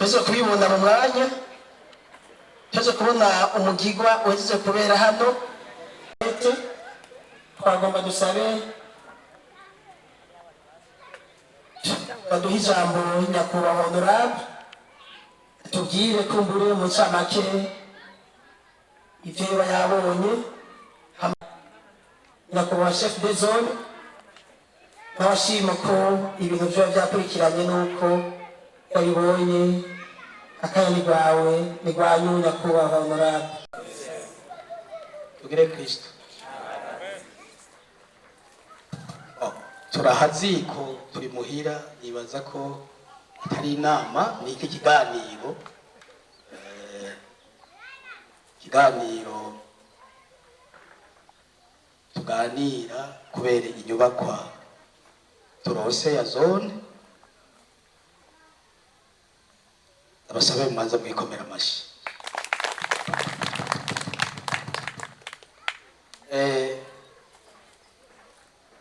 Tuze kubibona mu mwanya, tuze kubona umugigwa uhejeje kubera hano. Twagomba dusabe baduhe ijambo nyakubahwa honorable, tubwire kumbure mu ncamake ivyo yoba yabonye. Nyakubahwa chef de zone n'abashima ko ibintu vyoba vyakurikiranye n'uko yabibonye, akanya ni rwawe, ni rwanyu nyakubahwa honorable. Tugire Kristo. Turahaziko turi muhira, nibaza ko atari inama, ni iki kiganiro, ikiganiro tuganira kubera inyubakwa turose ya zone. Abasabe mumanza mwikomera amashi.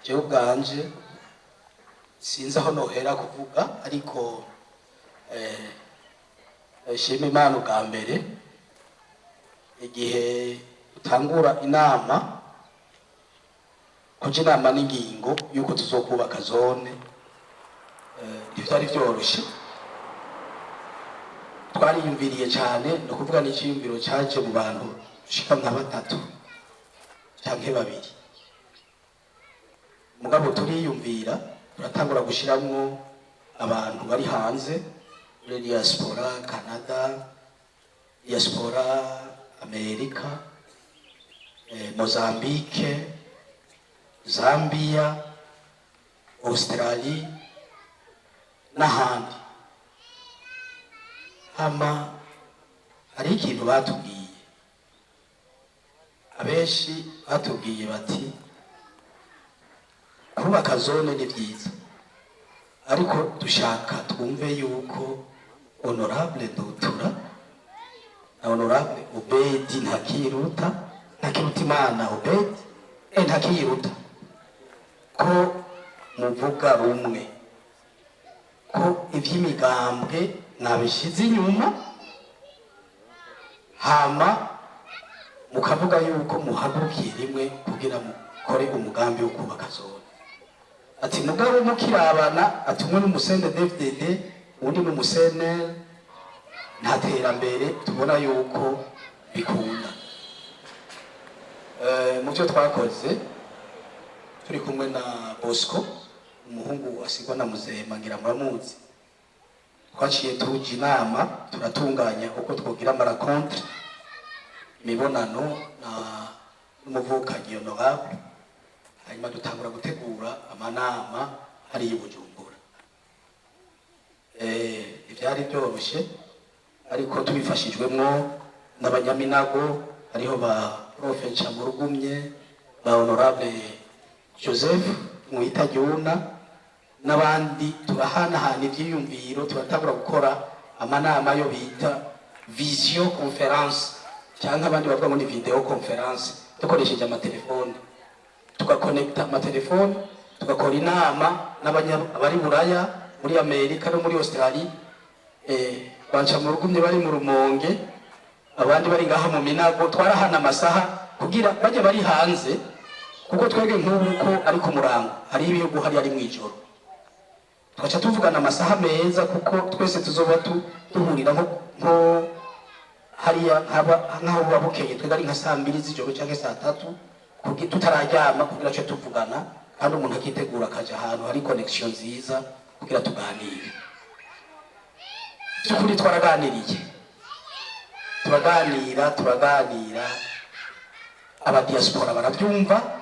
Jewe ubwanje sinzi aho nohera kuvuga, ariko shima Imana ubwa mbere. Igihe utangura inama, kuja inama n'ingingo yuko tuzokubaka zone, ntivyari vyoroshe. Twariyumviriye cyane, ni ukuvuga n'iciyumviro caje mu bantu dushika nka batatu canke babiri, mugabo turiyumvira, turatangura gushiramwo abantu bari hanze muri diaspora Canada, diaspora Amerika, Mozambique, Zambia, Australie n'ahandi. Hama hari ikintu batubwiye, abenshi batubwiye bati kubaka zone ni byiza, ariko dushaka twumve yuko honorable Ndutura na honorable Obedi Ntakiruta, Ntakirutimana Obedi, Ntakiruta, ko muvuga rumwe, ko ivy'imigambwe mwabishize inyuma, hama mukavuga yuko muhagurukiye rimwe kugira mukore umugambi wo kubaka zone. Ati mugabo mukirabana, ati umwe n'umusene DFDD, undi n'umusene, nta terambere tubona yuko bikunda. Mu byo twakoze turi kumwe na Bosco, umuhungu asigwa na Muzema, ngira muramuzi, twaciye tuja inama, turatunganya uko twogira ama rencontre, imibonano na n'umuvukanyi honorable, hanyuma dutangura gutegura amanama hariya i Bujumbura. Ntivyari byoroshe, ariko tubifashijwemwo n'abanyaminago, hariho ba Prof Ncamurugumye, ba honorable Joseph Mwitagyuna n'abandi, turahanahana ivyiyumviro, turatangura gukora amanama yo bita visio conference, cyangwa abandi bavuga ngo ni video conference, dukoresheje amatelefone, tugakonekta amatelefone, tugakora inama n'abari Buraya, muri Amerika no muri Australie. Banca mu rugumye bari mu Rumonge, abandi bari ngaha mu Minago. Twarahana amasaha kugira bajye bari hanze, kuko twebwe nk'ubu ko ari ku murango, hari ibihugu hari ari mw'ijoro, tugaca tuvugana amasaha meza, kuko twese tuzoba duhurira nko hariya nkaho buba bukeye, twebwe ari nka saa 2 z'ijoro cyangwa saa 3, tutararyama, kugira ce tuvugana, kandi umuntu akitegura akaja ahantu hari connection nziza kugira tuganire. By'ukuri twaraganiriye, turaganira, turaganira, abadiaspora barabyumva,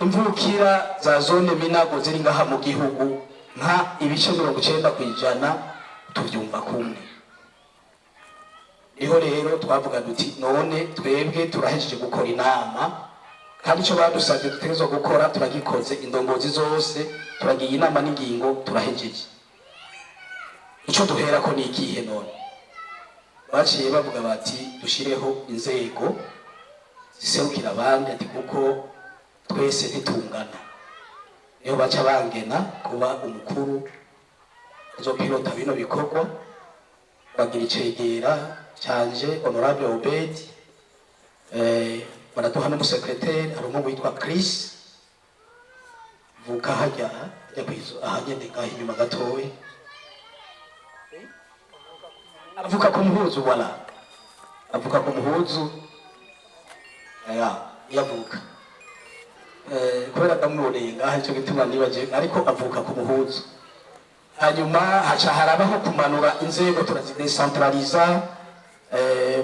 imvukira za zone Minago ziri ngaha mu gihugu nka ibice 90% tubyumva kumwe. Niho rero twavuga duti none twebwe turahejeje gukora inama, kandi icyo badusabye dutegerezwa gukora turagikoze, indongozi zose turagiye inama n'ingingo, turahejeje, icyo duherako ni ikihe? None baciye bavuga bati dushireho inzego ziserukira abandi, ati kuko twese ntitungana. Niho baca bangena kuba umukuru azopilota bino bikorwa. Bagira icegera canje, honorable Obedi, baraduha n'umusekreteri. Hari umuhungu witwa Chris, vuka hajya ajya kwizo ahanyene ngaho inyuma gatoya, avuka ku muhuzu, wala avuka ku muhuzu aya yavuka, kubera ndamuboneye ngaho, icyo gituma nibaje, ariko avuka ku muhuzu. Hanyuma haca harabaho kumanura inzego, turazidecentraliza.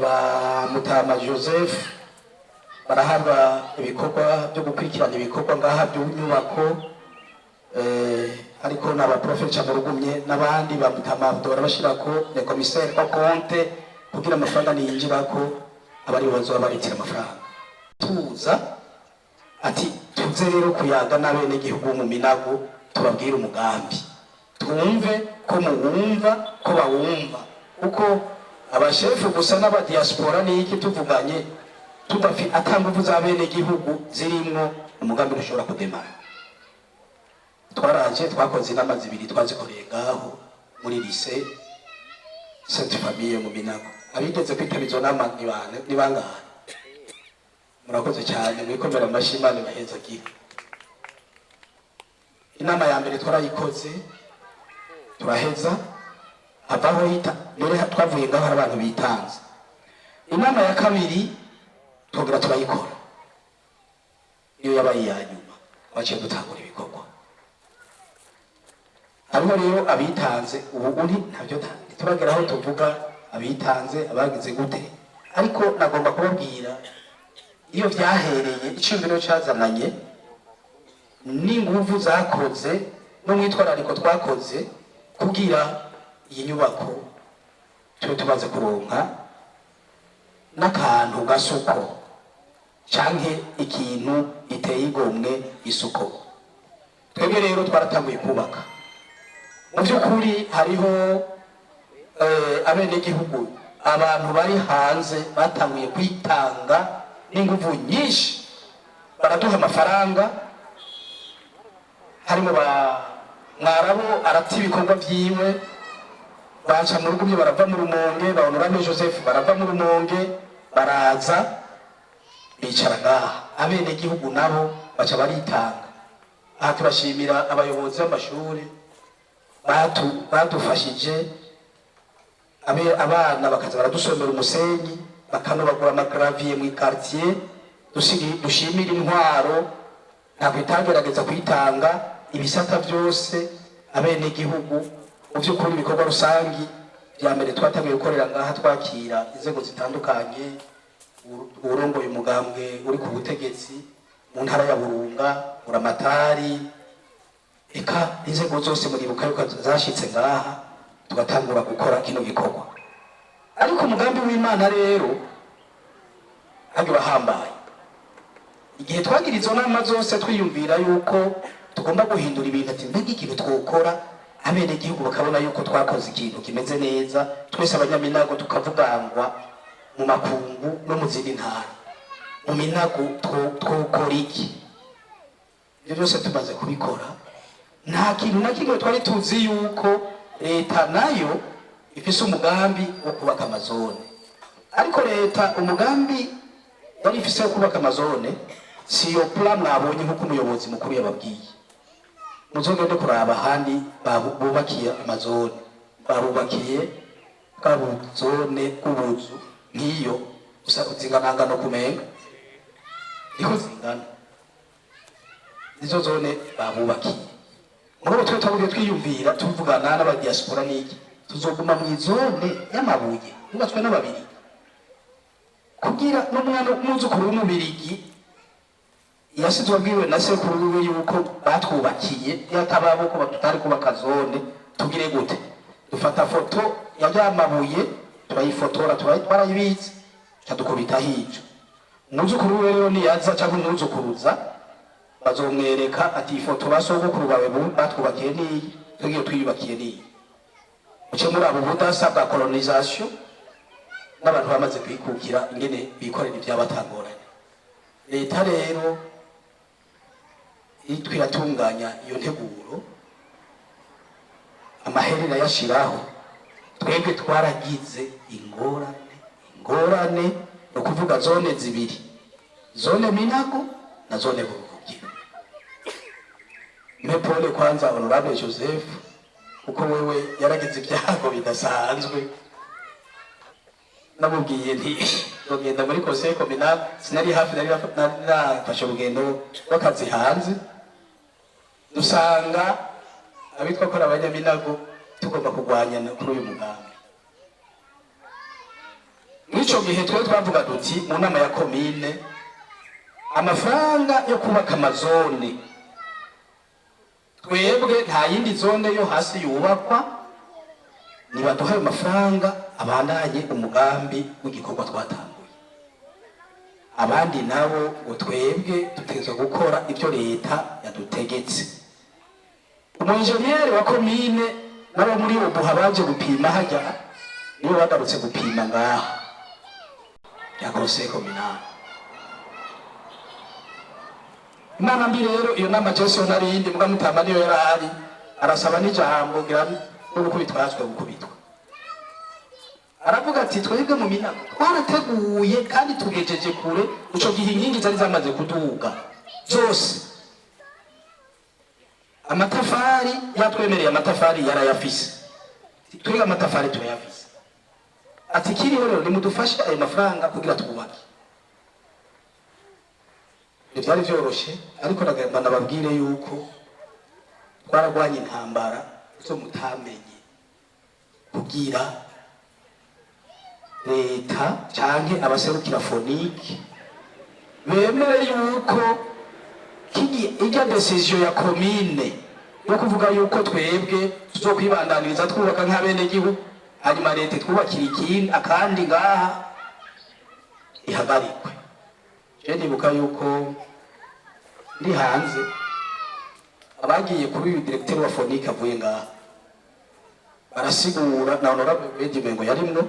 Ba Mutama Joseph barahabwa ibikorwa byo gukurikirana ibikorwa ngaha by'inyubako, ariko n'aba professeur Murugumye n'abandi ba Mutama Abdora bashirako le commissaire au compte, kugira amafaranga niyinjirako abari bazoba baritira amafaranga. Tuza ati tuze rero kuyaga n'abenegihugu mu Minago, tubabwire umugambi, twumve ko muwumva, ko bawumva, kuko abashefu gusa n'abadiaspora n'iki tuvuganye tudafi ata nguvu z'abenegihugu zirimwo, umugambi ntushobora kudemara. Twaraje twakoze inama zibiri, twazikoreye ngaho muri lycée Sainte Famille mu Minago. Abigeze kwitaba izo nama ni bane, ni bangahe? Murakoze cyane, mwikomera amashyi, Imana ibahezagire. Inama ya mbere twarayikoze turaheza, havaho hita mbere twavuye ngaho hari abantu bitanze. Inama ya kabiri twongera turayikora, niyo yabaye iya nyuma twaciye dutangura ibikorwa. Hariho rero abitanze, ubu uri ntabyo ntituragera aho tuvuga abitanze abagize gute, ariko nagomba kubabwira iyo byahereye, iciyumviro cazananye n'inguvu zakoze n'umwitwarariko twakoze kugira iyi nyubako tube tumaze kuronka n'akantu gasuko canke ikintu giteye igomwe isuko. Twebwe rero twaratanguye kubaka. Mu by'ukuri hariho abenegihugu, abantu bari hanze batanguye kwitanga n'inguvu nyinshi, baraduha amafaranga, harimo ba Mwarabo arata ibikorwa vyiwe, baca mu Rugumye barava mu Rumonge, ba honorable Joseph barava mu Rumonge, baraza bicara ngaha. Abenegihugu nabo baca baritanga. Aha turashimira abayobozi b'amashuri badufashije, abana bakaza baradusomera umusenyi, bakanobagura amagravier mu quartier. Dushimira intwaro, ntabwo itagerageza kuyitanga ibisata byose, abenegihugu. Mu by'ukuri ibikorwa rusangi bya mbere twatangiye gukorera ngaha, twakira inzego zitandukanye, uwurongoye umugambwe uri ku butegetsi mu ntara ya Burunga, Buramatari, eka inzego zose muribuka yuko zashitse ngaha, tugatangura gukora kino gikorwa. Ariko umugambi w'Imana rero hajya urahambaye. Igihe twagira izo nama zose, twiyumvira yuko tugomba guhindura ibintu, ati mbega ikintu twokora abenegihugu bakabona yuko twakoze ikintu kimeze neza, twese abanyaminago tukavugangwa mu makungu no mu zindi ntara, mu Minago twokora iki? Ibyo byose tumaze kubikora, nta kintu na kimwe twari tuzi yuko leta nayo ifise umugambi wo kubaka amazone. Ariko leta umugambi yari ifise wo kubaka amazone si iyo plan mwabonye, nk'uko umuyobozi mukuru yababwiye. Muzogende kuraba ahandi bubakiye amazone, babubakiye bwa buzone bw'ubuzu nk'iyo gusa zinganangano, kumenga niko zingana, nizo zone babubakiye. Mugabo twe twabugiye twiyumvira, tuvugana n'abadiaspora n'iki, tuzoguma mu izone y'amabuye yubatswe n'ababiri, kugira n'umwana n'umwuzukuru w'umubirigi yasizwe abwiwe na sekuru wiwe yuko batwubakiye, yatababo ko tutari kubaka zone tugire gute? Dufata foto ya ya mabuye, turayifotora, twarayibitse, ca dukubita hico. Umwuzukuru wiwe rero niyaza canke umwuzukuruza, bazomwereka ati ifoto basogokuru bawe batwubakiye niyi, tugiye twiyubakiye niyi. Muce muri abo budasa bwa colonisation n'abantu bamaze kwikukira, ingene bikorera ivy'abatangorane. Leta rero itwa iratunganya iyo nteguro, amaherera yashiraho. Twebwe twaragize ingorane, ingorane ni ukuvuga zone zibiri, zone Minago na zone Buruhukiro. Mpe pole kwanza honorable Joseph, kuko wewe yaragize ibyago bidasanzwe. Namubwiye nti nzogenda muri conseil communal, sinari hafi, nari nafashe urugendo rw'akazi hanze, dusanga abitwa ko ari abanyaminago tugomba kurwanyana kuri uyu mugambi. Mw'ico gihe twe twavuga duti mu nama ya komine, amafaranga yo kubaka amazone, twebwe nta yindi zone yo hasi yubakwa, nibaduha ayo mafaranga abandanye umugambi w'igikorwa twatanguye. Abandi nabo ngo twebwe dutegerezwa gukora ibyo leta yadutegetse. Umu-ingénieur wa komine nabo muri OBUHA baje gupima hajya, nibo bagarutse gupima ngaha ya conseil communal. Imana mbi rero, iyo nama Jesu nari yindi mbwa mutama niyo yarahari, arasaba n'ijambo, ngira no gukubitwa yazwe gukubitwa. Aravuga ati twebwe mu Minago twarateguye kandi tugejeje kure. Ico gihe inkingi zari zamaze kuduga zose, amatafari yatwemereye, amatafari yarayafise, twebwe amatafari turayafise. Ati kiriho rero nimudufashe ayo mafaranga kugira twubake. Ntibyari vyoroshe, ariko nagomba nababwire yuko twaragwanye intambara zo mutamenye kugira leta canke abaserukira FONIC bemere yuko ijya décision ya komine yo kuvuga yuko twebwe tuzokwibandaniriza twubaka nk'abenegihugu, hanyuma leta twubakira ikindi akandi ngaha, ihagarikwe. Je nibuka yuko ndi hanze, abagiye kuri uyu directeur wa FONIC avuye ngaha barasigura, na honorable Bedi yarimwo,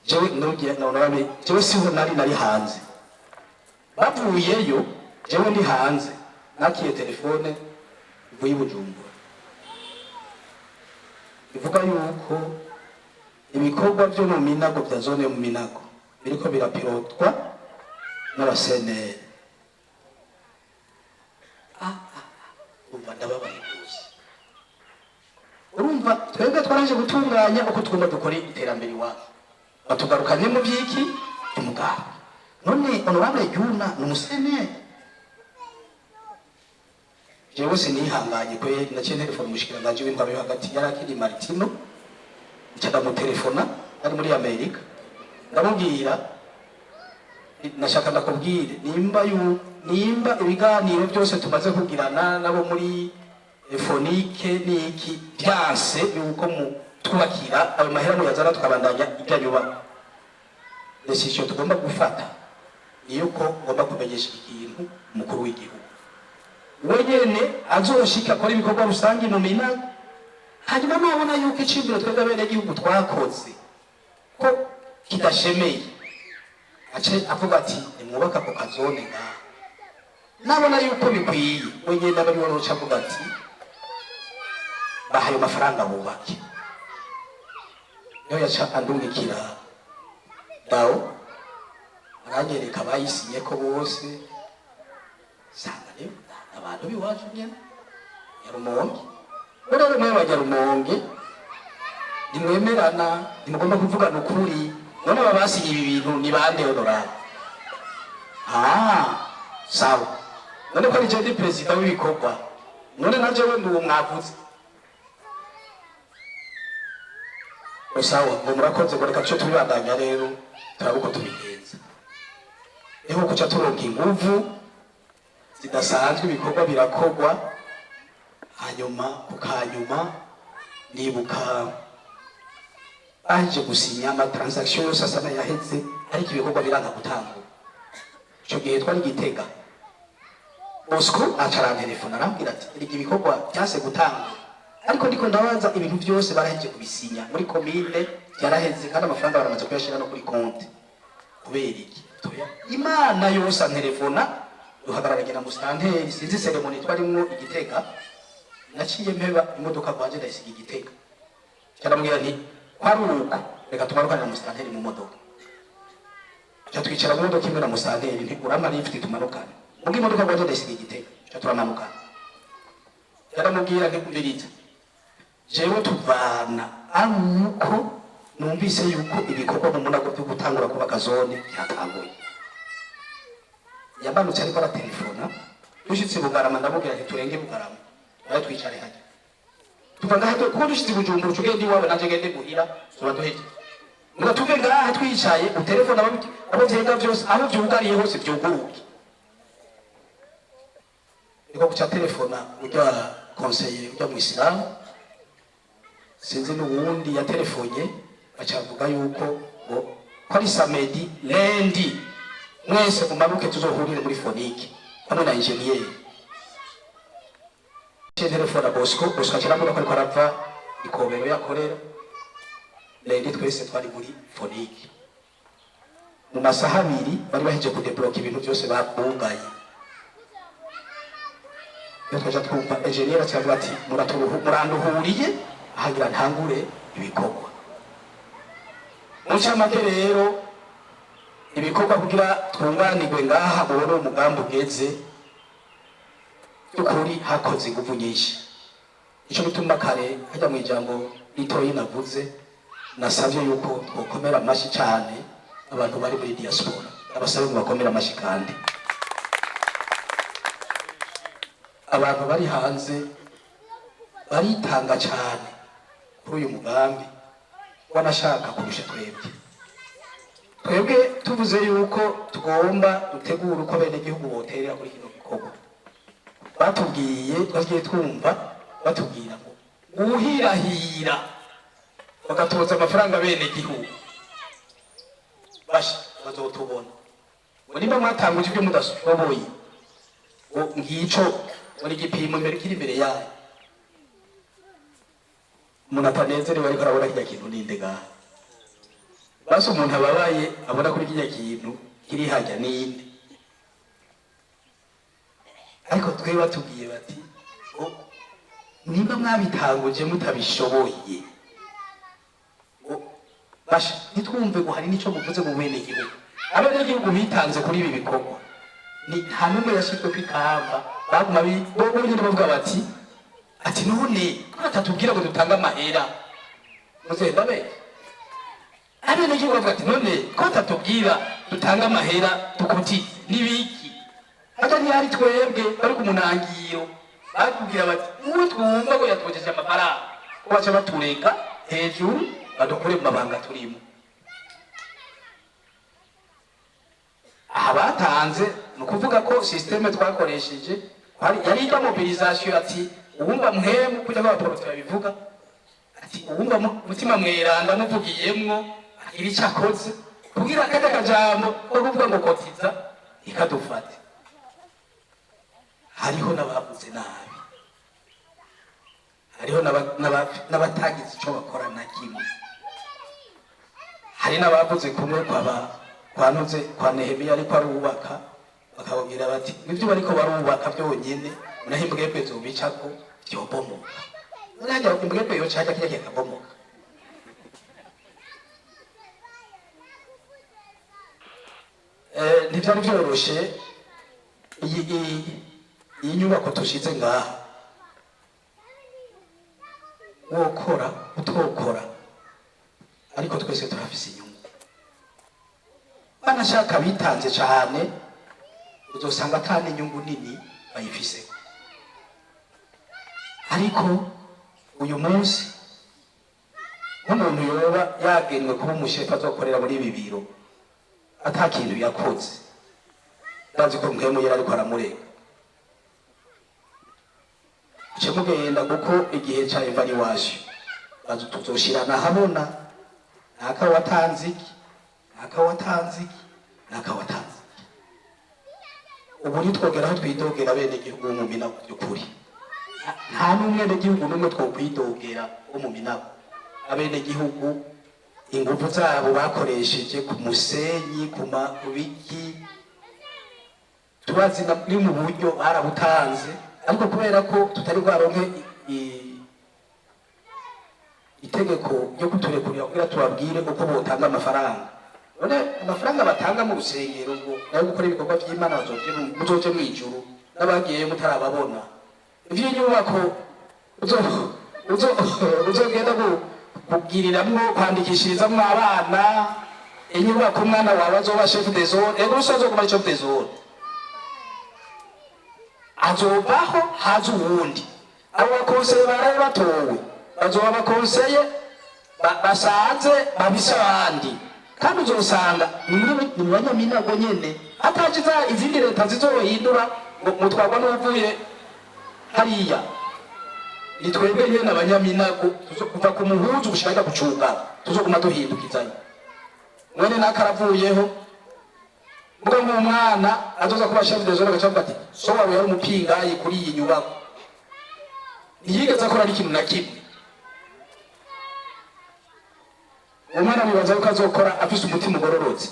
jewe nugiye na honorable, jewe siho nari, nari hanze. Bavuyeyo jewe ndi hanze, nakiye telefone ivuye i Bujumbura ivuga yuko ibikorwa byo mu Minago, bya zone yo mu Minago, biriko birapilotwa n'abaseneri. Umva, ndababaye rwose. Urumva twebwe twaraje gutunganya uko tugomba dukora iterambere iwacu, batugarukanye mu byiki umugambi. None honorable Juna ni umuseneri, jewe sinihanganye kweri, naciye telefone umushikiranganji w'intwaro yo hagati, yari akiri Martino, nca ndamutelefona ari muri Amerika, ndamubwira nashaka ndakubwire nimba nimba ibiganiro byose tumaze kugirana nabo muri FONIC niki byanse yuko mu twubakira ayo mahera muyazana tukabandanya ibyo nyubako, décision tugomba gufata ni yuko ngomba kumenyesha iki kintu umukuru w'igihugu, we nyene azoshika akora ibikorwa rusange mu Minago, hanyuma nabona yuko iciyumviro twebwe abenegihugu twakoze ko kidashemeye, ace avuga ati nimwubake ako kazone ngaha. Nabona yuko bikwiye, we nyene aba ariwe azoca avuga ati bahaye amafaranga bubake. Niho yaca andungikira dawo, aranyereka abayisinye ko bose, sanga rero abantu b'iwacu nyene Nyarumonge. Bo rero mwe abanyarumonge ntimwemerana, ntimugomba kuvugana ukuri. None aba basinye ibi bintu ni bande, honorable? Ah, sawa. None ko ari je ndi perezida w'ibikorwa, none na jewe ndi uwo mwavuze? Sawa, ngo murakoze, ngo reka tuce tubibandanya rero, turabe uko tubigenza. Niho kuca turonka inguvu zidasanzwe, ibikorwa birakorwa. Hanyuma ku kanyuma nibuka baheje gusinya ama transaction yose asa n'ayaheze, ariko ibikorwa biranga gutangura. Ico gihe twari Gitega, Bosco aca arantelefona, arambwira ati erega ibikorwa byase gutangura, ariko ndiko ndabaza, ibintu byose baraheje kubisinya muri komine, byaraheze, kandi amafaranga baramaze kuyashira no kuri konti, kubera iki? Toya imana yose antelefona, duhagararanye na musitanteri, sinzi cérémonie twarimwo i Gitega. Naciye mpeba imodoka kwanje, ndayisiga i Gitega. Cyangwa nti kwari uko, reka tumanukane na musitanteri mu modoka. Ca twicara mu modoka imwe na musitanteri, nti urampa lift tumanukane. Ubwo imodoka ngwanje ndayisiga Igitega, ca turamanukana. Yaramubwira nti: "Umviriza, jewe tuvana ari uko numvise yuko ibikorwa mu Munago byo gutangura kubaka zone byatanguye." Yamanutse ariko aratelefona. Dushitse Bugarama, ndamubwira nti: "Turenge Bugarama, nawe twicare hajya tuva ngaha, kuko dushitse Bujumbura uca ugenda iwawe, nanje ngende muhira, tuba duhejeje. Ngo tuve ngaha twicaye, utelefone abo vyega vyose, aho vyugariye hose vyuguruke." Niko guca telefona ujya conseiller, ujya mu Isilamu, sinzi n'uwundi yatelefonye, bacavuga yuko ngo ko ari samedi, lundi, mwese mumanuke tuzohurire muri FONIC hamwe na ingénieur. Telefona Bosco, Bosco aca ko ariko arava ikobero yakorera. Lundi twese twari muri FONIC. Mu masaha 2 bari baheje kudébloquer ibintu byose babugaye. Iyo twaja twumva ingénieur acavuga ati: "Muranduhuriye ahagira ntangure ibikorwa." Mu ncamake rero, ibikorwa kugira twunganirwe ngaha, mubone umugambi ugeze, by'ukuri hakoze inguvu nyinshi. Ico bituma kare hajya mu ijambo ritoyi navuze, nasavye yuko twokomera amashyi cyane abantu bari muri diaspora. Abasabe ngo bakomere amashyi. Kandi abantu bari hanze baritanga cyane kuri uyu mugambi, wanashaka kurusha twebwe. Twebwe tuvuze yuko tugomba dutegura uko abenegihugu boterera kuri kino gikorwa, batubwiye, twagiye twumva batubwira ngo guhirahira bagatoza amafaranga abenegihugu basha bazotubona, ngo nimba mwatanguje ibyo mudashoboye, ngo ngico muri gipimo imbere kiri imbere yayo. Umuntu atanezerewe ariko arabona kirya kintu ninde ngaha? Basi umuntu ababaye abona kuri kirya kintu kiri hajya ninde? Ariko twe batubwiye bati: "Oh, nimba mwabitanguje mutabishoboye, ngo basha ntitwumve ngo hari n'ico muvuze mu bene gihugu." Abenegihugu bitanze kuri ibi bikorwa, ni nta n'umwe yashizwe kw'ikamba. Baguma bo bonyene bavuga bati ati: "None ko batatubwira ngo dutange amahera?" Muzehe, ndabe abenegihugu bavuga ati: "None ko batatubwira dutange amahera, tukuti nibiki?" Hajya ntihari twebwe bari ku munangiro, batubwira bati: "Uwo twumva ngo yatwojeje amafaranga, ko baca batureka hejuru badukure mu mabanga turimo." Aha batanze, ni ukuvuga ko système twakoresheje yari ijya mobilisation, ati uwumva mpwemu, kujya abaporoti babivuga, ati uwumva mutima mweranda muvugiyemwo agira icyo akoze kugira kajya kajambo ko kuvuga ngo cotiza ikadufate. Hariho n'abavuze nabi, hariho n'abatagize ico bakora na kimwe. Hari n'abavuze kumwe kwaba kwantuze kwa Nehemiya ariko arubaka, bakababwira bati nivyo bariko barubaka byonyene, naho imbwebwe zobicako vyobomoka. None hajya imbwebwe yoca hajya kirya kikabomoka. Ntivyari vyoroshe. Iyi nyubako tushize ngaha, wokora utokora, ariko twese turafise inyungu. Banashaka bitanze cane, uzosanga ata n'inyungu nini bayifiseko. Ariko uyu munsi, nk'umuntu yoba yagenwe kuba umushefu azokorera muri ibi biro ata kintu yakoze, ndazi ko mpwemu yari ariko aramurega. Uce mugenda, kuko igihe ca évaluation bazo tuzoshirana habona naka watanze iki, naka watanze iki, naka watanze iki. Ubu ntitwogera aho twidogera bene gihugu bo mu Minago. By'ukuri nta n'umwenegihugu n'umwe twokwidogera wo mu Minago. Abenegihugu inguvu zabo bakoresheje ku musenyi, ku biki, turazi ni mu buryo barabutanze, ariko kubera ko tutari bwaronke itegeko. itegeko ryo kuturekurira kugira tubabwire uko botanga amafaranga. None amafaranga batanga mu rusengero ngo nayo gukora ibikorwa vy'Imana, muzoje mw'ijuru n'abagiyeyo mutarababona. Ivy'inyubako uzogenda kugiriramwo, kwandikishirizamwo abana, inyubako umwana wawe azoba chef de zone, ego urusi azoguma ari chef de zone, azovaho haza uwundi. Abo bakonseye baraye batowe bazoba abakonseye basaze babise abandi, kandi uzosanga ni mu banyaminago nyene, hataje izindi leta zizohindura ngo mutwarwa n'uvuye hariya. Ni twebwe nyene abanyaminago kuva ku muhuzu gushika ku cugara tuzoguma duhindukizanya. Mwene naka aravuyeho, mvuga ngo umwana azoza kuba chef de zone agaca avuga ati: "So wawe yari umupingayi kuri iyi nyubako, ntiyigeze akora n'ikintu na kimwe." Uwo mwana wibaza yuko azokora afise umutima ugororotse?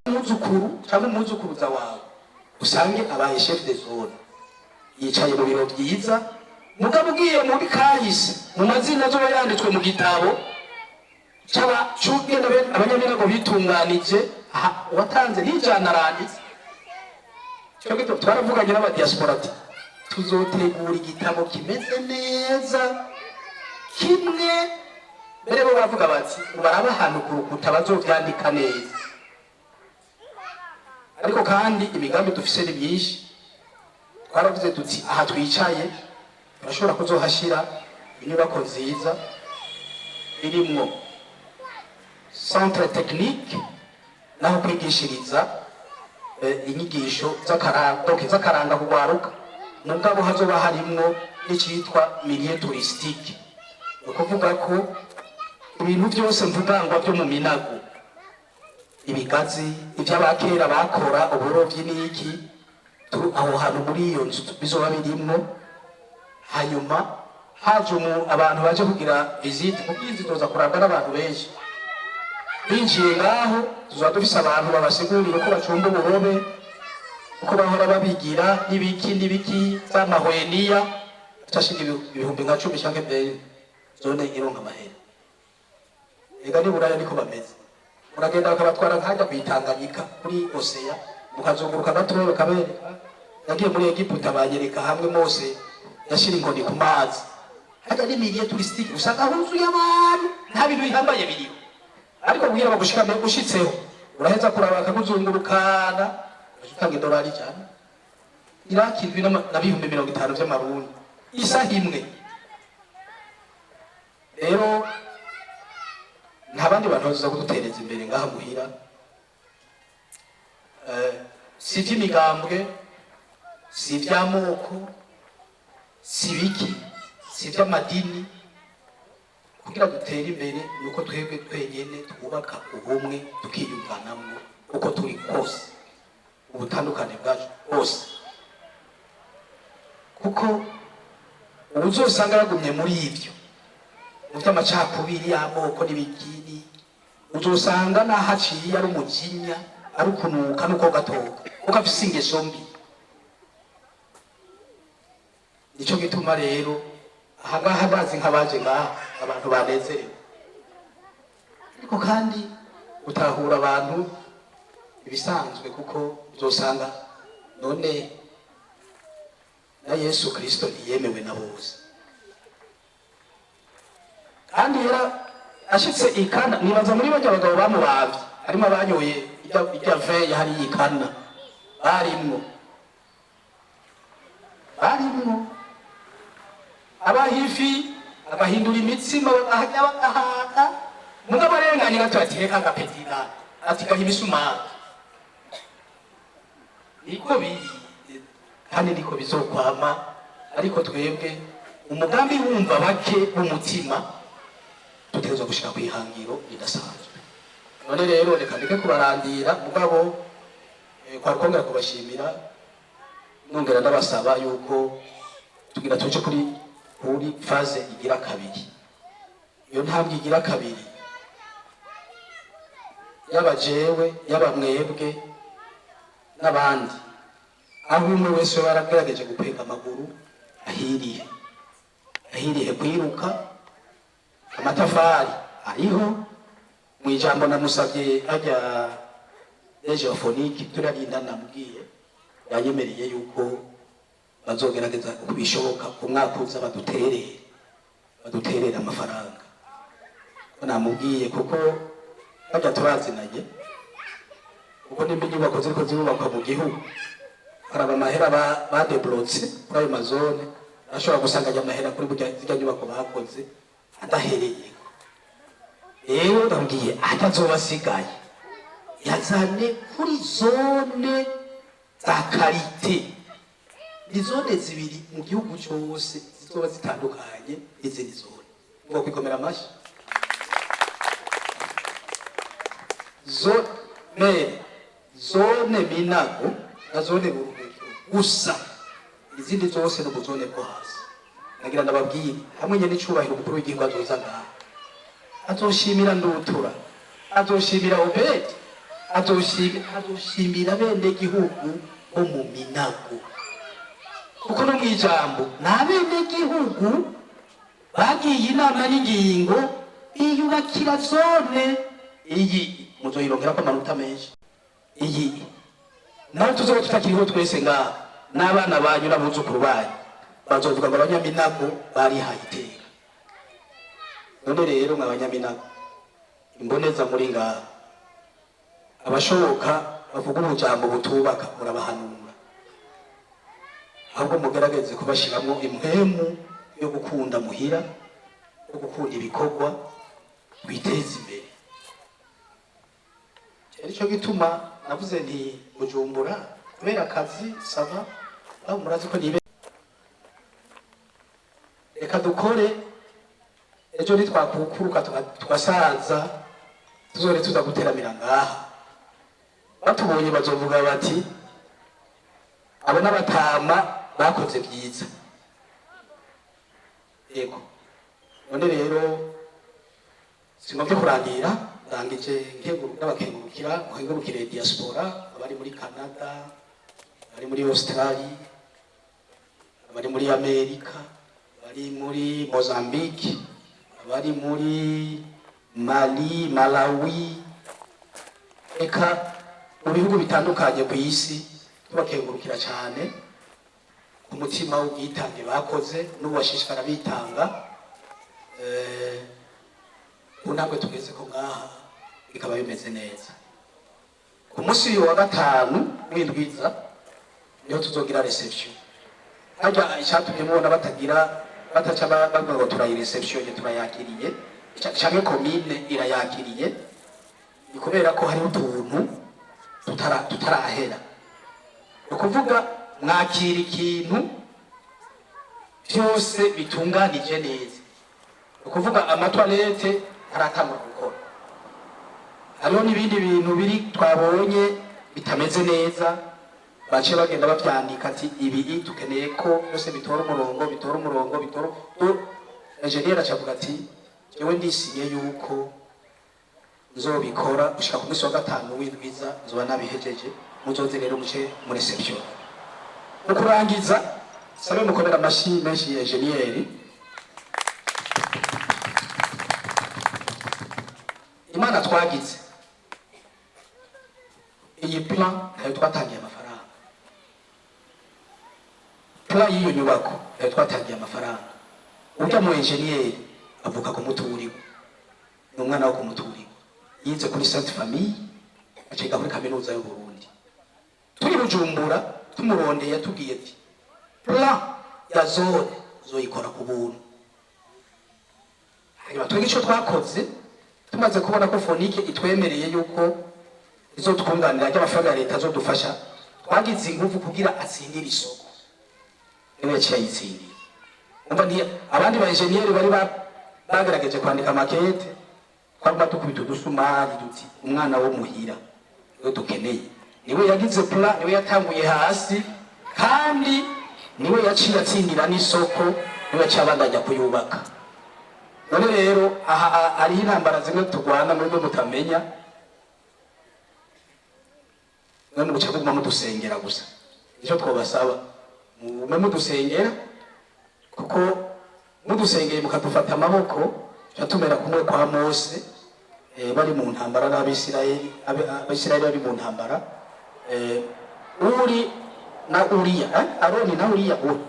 Umwuzukuru cyangwa umwuzukuruza wawe usange abaye chef de zone, yicaye mu biro byiza, mugabo ugiye muri kahise, mu mazina azoba yanditswe mu gitabo cy'aba cy'ugenda abanyaminago bitunganije, aha uwatanze n'ijana aranditse. Cyo gito twaravuganye n'abadiaspora ati tuzotegura igitabo kimeze neza kimwe. Mbere bo baravuga bati baraba ahantu ku rukuta bazovyandika neza. Ariko kandi imigambi dufise ni myinshi. Twaravuze tuti aha twicaye turashobora kuzohashira inyubako nziza irimwo centre technique, naho kwigishiriza inyigisho z'akaranga, donc z'akaranga kugwaruka, mugabo hazoba harimwo n'icitwa milieu touristique. Ni ukuvuga ko ibintu byose mvugangwa byo mu minago, ibigazi, ivy'abakera bakora, uburovyi n'iki, aho hantu muri iyo nzu bizoba birimwo. Hanyuma haje abantu baje kugira visite, kuko iyi nzu izoza kurabwa n'abantu benshi. Binjiye ngaho, tuzoba dufise abantu babasigurira uko bacumba uburobe, uko bahora babigira, n'ibiki n'ibiki z'amahweniya. Acashinga 10,000 nka canke mbere zone ironka amahera. Ega ni Buraya niko bameze, muragenda bakabatwara nkajya kwitanganyika kuri oseya, mukazunguruka gatoya bakabereka. Yagiye muri Egiputa, banyereka hamwe Mose yashira inkoni ku mazi. Hajya ni milieu touristique, usanga huzuye abantu, nta bintu bihambaye biriho, ariko kugira bagushikame ushitseho uraheza kuraba, bakakuzungurukana, utanga idolari 100, irakindwi na 50,000 vy'amarundi isaha imwe. Rero nta bandi bantu bazoza kudutereza imbere ngaha muhira. Si ivy'imigambwe, si ivy'amoko, si biki, si ivy'amadini. Kugira dutere imbere ni uko twebwe twenyene twubaka ubumwe, tukiyumvanamwo uko turi kose, ubutandukane bwacu bwose, kuko uzosanga yagumye muri ivyo, mu vy'amacakubiri y'amoko n'ibikini, uzosanga n'aho aciye ari umujinya, ari ukunuka n'uko gatoka, kuko afise ingeso mbi. Nico gituma rero ahangaha ndazi nk'abaje ngaha abantu banezerewe, ariko kandi gutahura abantu ibisanzwe, kuko uzosanga none na Yesu Kristo ntiyemewe na bose. Kandi yara ashitse ikana, nibaza muri barya bagabo bamubavye harimo abanyoye irya vin yahari yikana, barimwo abaha ifi, agahindura imitsima, bakaharya bagahaga. Mugabo arenganye gato ati: "Reka agapetira," ati: "Gaha imisumari." Niko biri kandi niko bizokwama. Ariko twebwe umugambi wumva bake w'umutima, dutegerezwa gushika kw'ihangiro ridasanzwe. None rero reka ndeke kubarandira, mugabo kwari kongera kubashimira, nongera ndabasaba yuko tugira tuje kuri phase igira kabiri. Iyo ntambwe igira kabiri, yaba jewe, yaba mwebwe n'abandi, aho umwe wese yoba yaragerageje gukwega amaguru ahiriye, ahiriye kwiruka. Amatafari ariho. Mu ijambo namusabye ajya geophonique turarinda, namubwiye, yanyemereye yuko bazogerageza uko bishoboka ku mwaka uza baduterere amafaranga. Ko namubwiye, kuko bajya turazinanye, kuko nimba inyubako ziriko zirubakwa mu gihugu, haraba amahera badeblotse kuri ayo ma zones, ashobora gusanga ajya amahera kuri burya zirya nyubako bakoze adahereye. Rero ndabwiye atazoba asigaye yazane kuri zone za qualité. Ni zone zibiri mu gihugu cyose zizoba zitandukanye n'izindi zone. Ngo kwikomera amashyi zone, zone Minago na zone Buruhukiro gusa, izindi zose ni ubuzone bwo hasi. Nagira ndababwire hamwe nyene icubahiro umukuru w'igihugu azoza ngaha, azoshimira Ndutura, azoshimira Obedi, azoshimira bene gihugu bo mu Minago, kuko no mw'ijambo ni abene gihugu bagiye inama n'ingingo biyubakira zone. Iyi muzoyironkerako amanota menshi. Iyi naho tuzoba tutakiriho twese ngaha, n'abana banyu n'abuzukuru banyu bazovuga ngo Abanyaminago barihaye iteka. None rero mwa Banyaminago, imboneza muri ngaha, abashoboka bavuga ubujambo butubaka murabahanura, ahubwo mugerageze kubashyiramo impwemu yo gukunda muhira, yo gukunda ibikorwa, twiteze imbere. Nicyo gituma navuze nti Bujumbura kubera akazi ça va, aho murazi ko nibe. Reka dukore, ejo nitwakukuruka tugasaza, tuzore tuza guteramira ngaha. Batubonye bazovuga bati abo n'abatama bakoze byiza. Yego, none rero singombye kurandira, ndangije n'abakengurukira, nkengurukire diaspora, abari muri Canada, abari muri Australia, abari muri Amerika, abari muri Mozambique, abari muri Mali, Malawi, eka mu bihugu bitandukanye ku isi. Tubakengurukira cyane ku mutima w'ubwitange bakoze n'ubu bashishikara bitanga. Ku ntambwe tugeze ko ngaha bikaba bimeze neza. Ku munsi wa gatanu w'indwiza niho tuzogira réception. Harya icyatumye mubona batagira bataca bavuga ngo turayi réception, turayakiriye canke komine irayakiriye, ni kubera ko hariho utuntu tutarahera. Ni ukuvuga mwakira ikintu byose bitunganije neza. Ni ukuvuga ama toilettes ntaratangura gukora, hariho n'ibindi bintu biri twabonye bitameze neza, bace bagenda bavyandika ati ibi tukeneye ko byose bitora umurongo, bitora umurongo, bitora. Engineer acavuga ati jewe ndisinye yuko nzobikora gushika ku munsi wa gatanu w'indwiza nzoba nabihejeje, muzoze rero muce muri réception. Mu kurangiza, sabe mukomera amashi menshi engineer. Imana twagize iyi plan ntayo twatangiye amafaranga, plan y'iyo nyubako ntayo twatangiye amafaranga. Urya mu engineer avuka ku muturirwa, ni umwana wo ku muturirwa, yize kuri Sainte Famille, aciga kuri Kaminuza y'u Burundi. Turi Bujumbura tumurondeye, yatubwiye ati plan ya zone uzoyikora ku buntu. Hanyuma twebwe icyo twakoze, tumaze kubona ko Fonike itwemereye yuko izotwunganira ry'amafaranga ya leta azodufasha, twagize ingufu kugira atsindire isoko, niwe yaciye ayitsindira. Umva, nti abandi ba enjeniyeri bari bagerageje kwandika makete, twaguma dukubita udusumari duti umwana wo muhira niwe dukeneye, niwe yagize plan, niwe yatanguye hasi, kandi niwe yaciye atsindira n'isoko, niwe yaciye abandanya kuyubaka. None rero aha hariho intambara zimwe turwana muri bwo mutamenya. None muca muguma mudusengera gusa, nicyo twobasaba, mugume mudusengera, kuko mudusengeye mukadufata amaboko. Tuca tumera kumwe kwa Mose, bari mu ntambara n'Abisirayeli, Abisirayeli bari mu ntambara, Uri na Uriya, Aroni na Uriya. Uri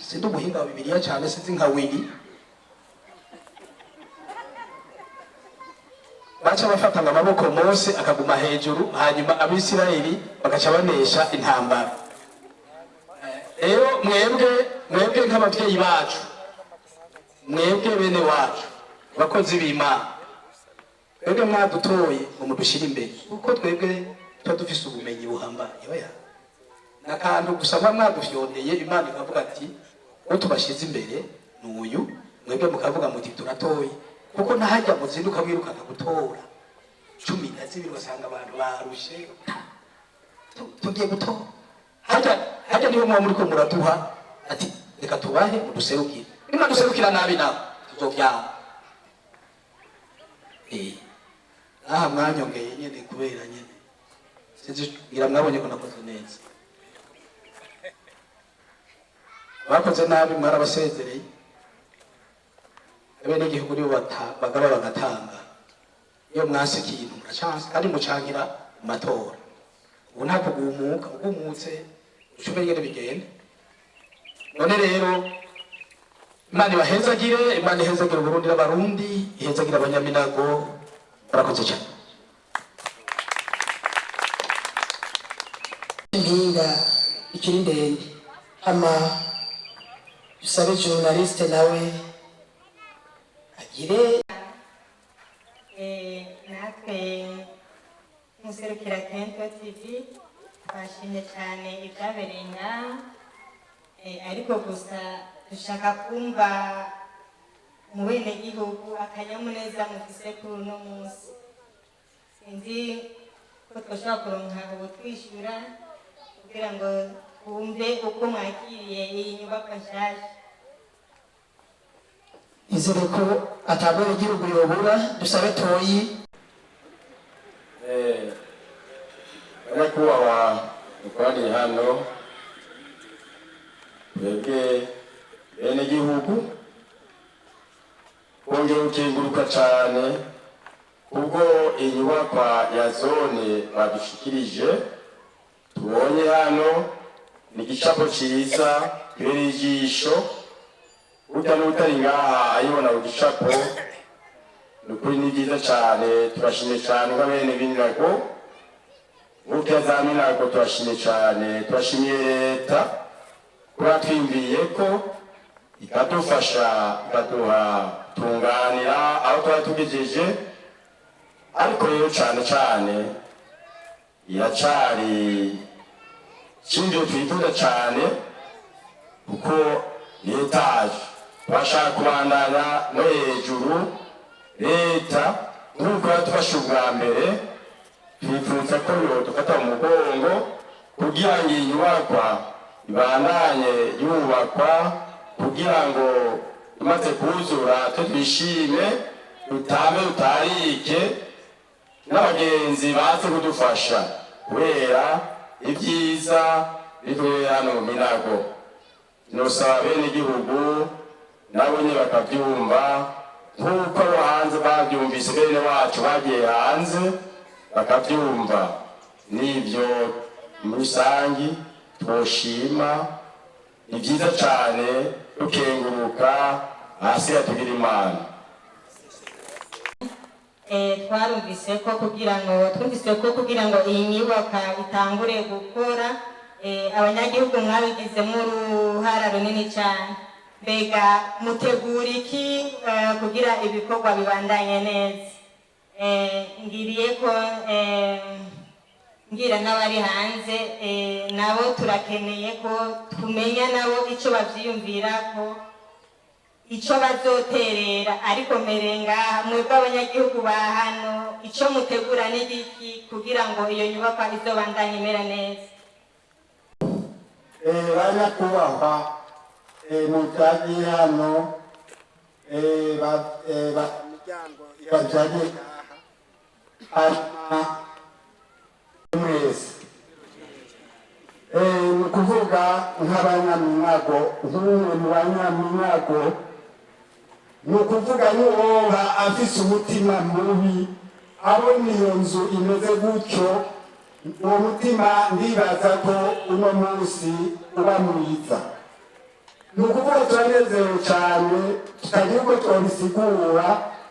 sindi umuhinga wa Bibiliya cyane, sinzi nka Wili. Baca bafatanga amaboko, Mose akaguma hejuru, hanyuma Abisirayeli bagaca banesha intambara. Rero mwebwe nk'ababyeyi bacu, mwebwe bene wacu, abakozi b'Imana, twebwe mwadutoye ngo mudushyire imbere, kuko twebwe tuba dufise ubumenyi buhambaye. Oya, ni akantu gusa muba mwadufyondeye, Imana ikavuga ati: "Uwo tubashyize imbere ni uyu." Mwebwe mukavuga muti: "Turatoye." Kuko ntahajya muzinduka mwirukanga gutora 12, ugasanga abantu barushe, tugiye gutora. Hajya niho muba muriko muraduha ati: "Reka tubahe muduserukire." Nimwaduserukira nabi nawe tuzovyanga. Aha mwanyongeye nyene kubera nyene sinzi, ngira mwabonye ko nakoze neza. Bakoze nabi mwarabasezereye. Abenegihugu nibo bagaba bagatanga. Iyo mwase ikintu muracanse, kandi mucangira mu matora. Ubu nta kugumuka, ugumutse uca ingene bigenda. None rero Imana ibahezagire, Imana ihezagire Uburundi n'Abarundi, ihezagire Abanyaminago. Barakoze cyane. Impinga ikiri ndende, hama dusabe journaliste nawe agire. Natwe nk'userukira Kento TV twashimye cyane ibyabereye ngaha. Ariko gusa dushaka kumva mu benegihugu akanyamuneza mufise kuri uno munsi. Sinzi ko twashobora kuronka ubutwishyura kugira ngo twumve uko mwakiriye iyi nyubakwa nshasha. Nizere ko atabwenegihugu yobura. Dusabe Toyi. Banyakubahwa mukoraniye hano, twebwe benegihugu twongeye gukenguruka cane kubwo inyubakwa ya zone badushikirije tubonye hano. Ni igicapo ciza kibereye ijisho, burya n'utari ngaha ayibona ku gicapo. Ni ukuri ni byiza cane, turashimye cane nk'abene b'Minago, burya za Minago turashimye cane. Turashimiye leta kuba twiyumviriye ko ikadufasha, ikaduha tunganira aho twari tugejeje. Ariko rero cane cane iracari ikindi twifuza cane, kuko ni étage, twashaka kubandanya no hejuru. Leta nk'uko yadufashe ubwa mbere, twifuza ko yodufata mu mugongo kugira ngo iyi nyubakwa ibandanye yubakwa, kugira ngo imaze kuzura twe twishime, dutame, dutarike n'abagenzi baze kudufasha, kubera ibyiza biri hano mu Minago. Nosaba bene igihugu nabo nyine bakabyumva nk'uko abo hanze babyumvise, bene wacu bagiye hanze bakabyumva. N'ibyo muri rusangi twoshima, ni byiza cyane, dukenguruka hasi tugira Imana. Twarumvise ko kugira ngo twumvise ko kugira ngo iyi nyubako itangure gukora, abanyagihugu mwabigizemo uruhara runini cyane. Mbega mutegura iki kugira ibikorwa bibandanye neza? Ngiriye ko ngira n'abari hanze, nabo turakeneye ko tumenya nabo icyo bavyiyumvira, ko icyo bazoterera. Ariko mbere ngaha mwebwe abanyagihugu ba hano, icyo mutegura ni giki kugira ngo iyo nyubakwa izobandanye imera neza? Banyakubahwa mubyagiye hano, miryango ibabyagiye ngaha, hanyuma mwese, ni ukuvuga nk'abanyaminago, nk'umwe mu banyaminago. Ni ukuvuga n'uwoba afise umutima mubi abona iyo nzu imeze gutyo, uwo mutima ndibaza ko uno munsi uba mwiza. Ni ukuvuga turanezerewe cyane tutagira uko twabisigura,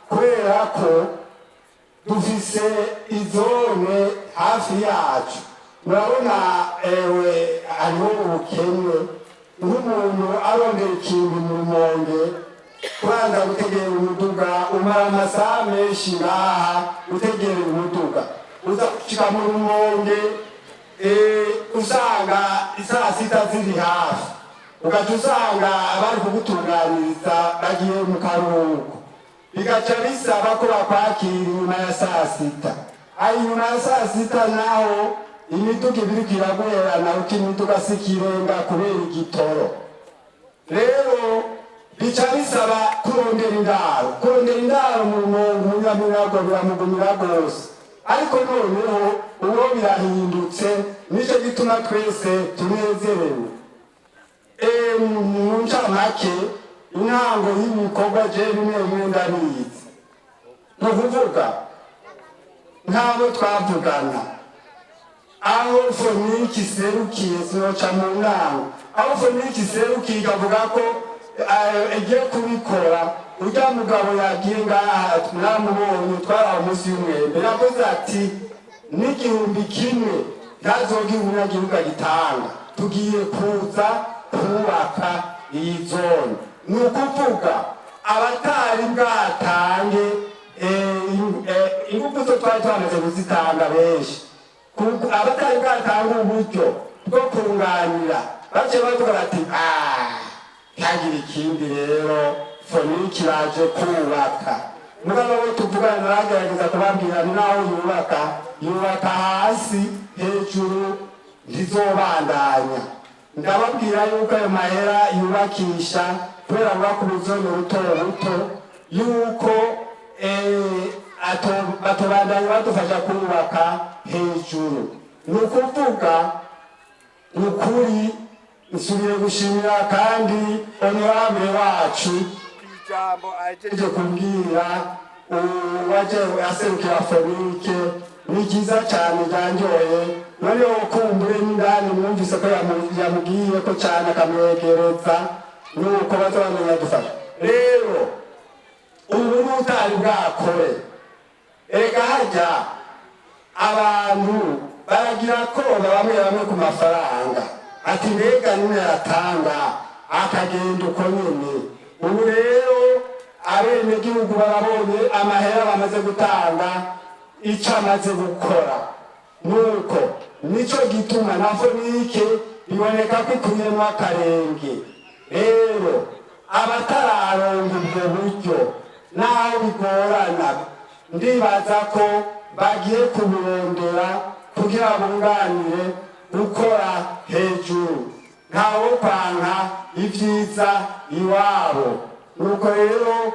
kubera ko dufise izone hafi yacu. Murabona ewe, hariho ubukene, nk'umuntu arondera ikintu mu Rumonge, kubanza gutegera umuduga, umara amasaha menshi ngaha utegereye umuduga, uza gushika mu Rumonge usanga isaa 6 ziri hafi, ugaca usanga abari kugutunganiriza bagiye mu karuhuko, bigaca bisaba ko bakwakira inyuma ya saa 6. Aho inyuma ya saa 6 naho imiduga ibiriko iraguherana, uko imiduga si ikirenga kubera igitoro. Rero bica bisaba kurondera indaro. Kurondera indaro mu Rumonge, umunyaminago biramugumira rwose. Ariko noneho uwo birahindutse, nicyo gituma twese tunezerewe. Mu ncamake, intango y'ibikorwa je bimwe bimwe ndabizi. Ni ukuvuga nk'abo twavugana, aho FONIC iserukiye, sinoca mu ntango, aho FONIC iserukiye ikavuga ko igiye kubikora, urya mugabo yagiye ngaha mwamubonye, twaraho munsi y'umwembe, yavuze ati n'1000 ntazogira umunyagihugu agitanga, tugiye kuza kubaka iyi zone. Ni ukuvuga abatari bwatange ingufu zo twari twamaze kuzitanga benshi, abatari bwatanga uburyo bwo kunganira bace bavuga bati: "Ntagire ikindi rero, FONIC baje kubaka." Mugabo bo tuvugana naragerageza kubabwira ni naho yubaka, yubaka hasi, hejuru ntizobandanya. Ndababwira yuko ayo mahera yubakisha, kubera ngo ku buzone buto buto, yuko batobandanya badufasha kubaka hejuru. Ni ukuvuga ni ukuri, nsubire gushimira kandi honorable wacu, ijambo ahejeje kubwira uwaje aserukira FONIC ni ryiza cyane, ryanyoye. Noneho kumbure n'indani mwumvise ko yamubwiye ko cyane akamwegereza, nuko baza bamenya dufasha. Rero ubu n'utari bwakore, erega harya abantu baragira koga bamwe bamwe ku mafaranga, ati mbega nyine yatanga akagenda uko nyene. Ubu rero abenegihugu barabonye amahera bamaze gutanga icyo amaze gukora, nuko nico gituma na FONIC biboneka ko ikuyemo akarenge. Rero abatararonga ubwo buryo, naho bigorana, ndibaza ko bagiye kuburondera kugira bunganire gukora hejuru. Ntawo kwanka ibyiza iwabo. Nuko rero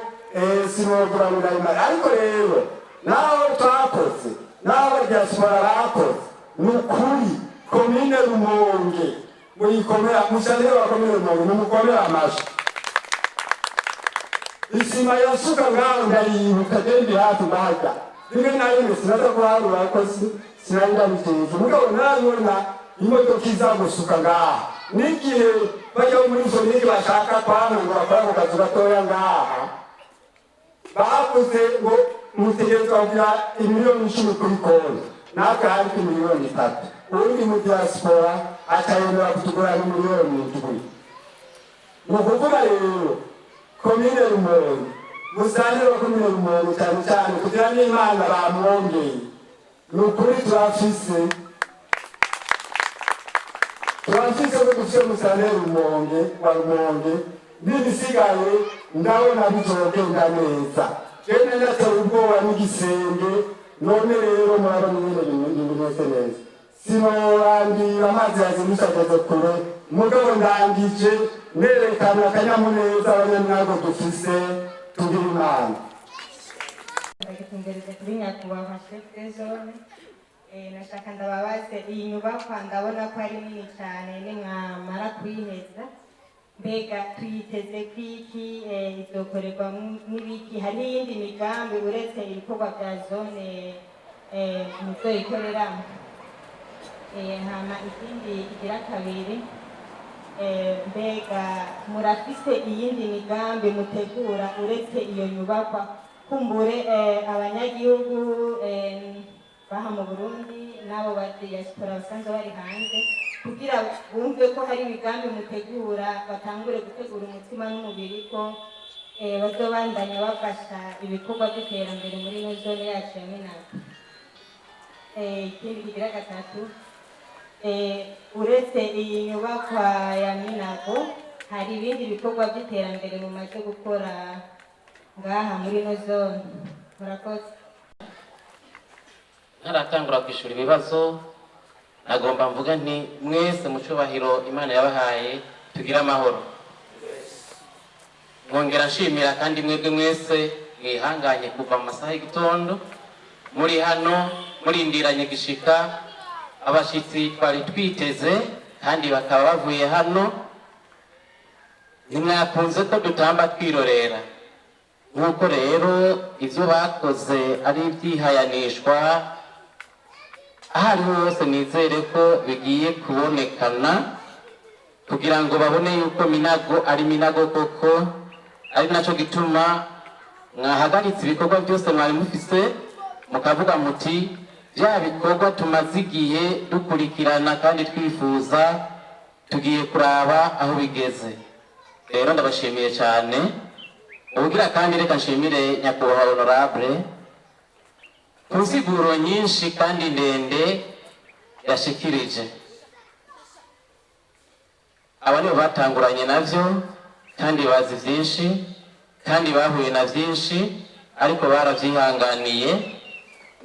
sinogura ngo ndabimare, ariko rero naho twakoze, naho abadiaspora bakoze, ni ukuri komine Rumonge muyikomera, mushanire wa komine Rumonge mumukomere amashi. Isima yasuka ngaho ndayibuka, ndi hafi mbahajya rimwe na rimwe, sinaza kuharura ko sinari ndabiteje, mugabo narabibona imodoka iza gusuka ngaha. N'igihe bajya muri FONIC bashaka kwanga ngo bakora ku kazu gatoya ngaha, bavuze ngo mutegerezwa kugira imiliyoni 10 kuri konti, natwe hariko imiliyoni 3, uwundi mu diaspora atayemera kutugura n'imiliyoni 7. Ni ukuvuga rero komine Rumonge, musangire wa komine Rumonge cyane cyane kugira n'Imana bamwongeye. Ni ukuri turafise ko dufise musane Rumonge wa Rumonge, n'ibisigaye ndabona bizogenda neza. Jene ndatewe ubwoba n'igisenge, none rero murabona ingene bimeze neza. Sinorangira, amazi yazindutse ageze kure, mugabo ndangije nerekana akanyamuneza abanyaminago dufise. Tugira Imana. Ndagitumbereza kuri nyakubahwa chef de zone. Nashaka ndababaze iyi nyubakwa, ndabona ko ari nini cyane, nimwamara kuyiheza Mbega tuyiteze kwiki? Izokorerwa n'ibiki? Hari n'iyindi migambi uretse ibikorwa bya zone muzoyikoreramo? Hama ikindi igira kabiri, mbega murafise iyindi migambi mutegura uretse iyo nyubakwa? Kumbure abanyagihugu baha mu Burundi n'abo ba diaspora basanzwe bari hanze, kugira bumve ko hari imigambi mutegura, batangure gutegura umutima n'umubiri ko bazobandanya bafasha ibikorwa by'iterambere muri ino zone yacu ya Minago. Ikindi kigira gatatu, uretse iyi nyubakwa ya Minago, hari ibindi bikorwa by'iterambere mumaze gukora ngaha muri ino zone? Murakoze. Ntaratangura kwishura ibibazo, nagomba mvuga nti mwese mu cyubahiro Imana yabahaye, tugire amahoro. Mwongera nshimira kandi mwebwe mwese mwihanganye kuva mu masaha y'igitondo muri hano murindiranye gishika abashyitsi twari twiteze, kandi bakaba bavuye hano. Ntimwakunze ko dutamba twirorera. Nk'uko rero ibyo bakoze ari ibyihayanishwa aho ariho hose, nizere ko bigiye kubonekana kugira ngo babone yuko Minago ari Minago koko, ari nacyo gituma mwahagaritse ibikorwa byose mwari mufise, mukavuga muti bya bikorwa tumaze igihe dukurikirana kandi twifuza, tugiye kuraba aho bigeze. Rero ndabashimiye cyane. Ubugira kandi, reka nshimire nyakubahwa honorable ku nsiguro nyinshi kandi ndende yashikirije. Aba nibo batanguranye navyo kandi bazi byinshi kandi bahuye na byinshi, ariko barabyihanganiye.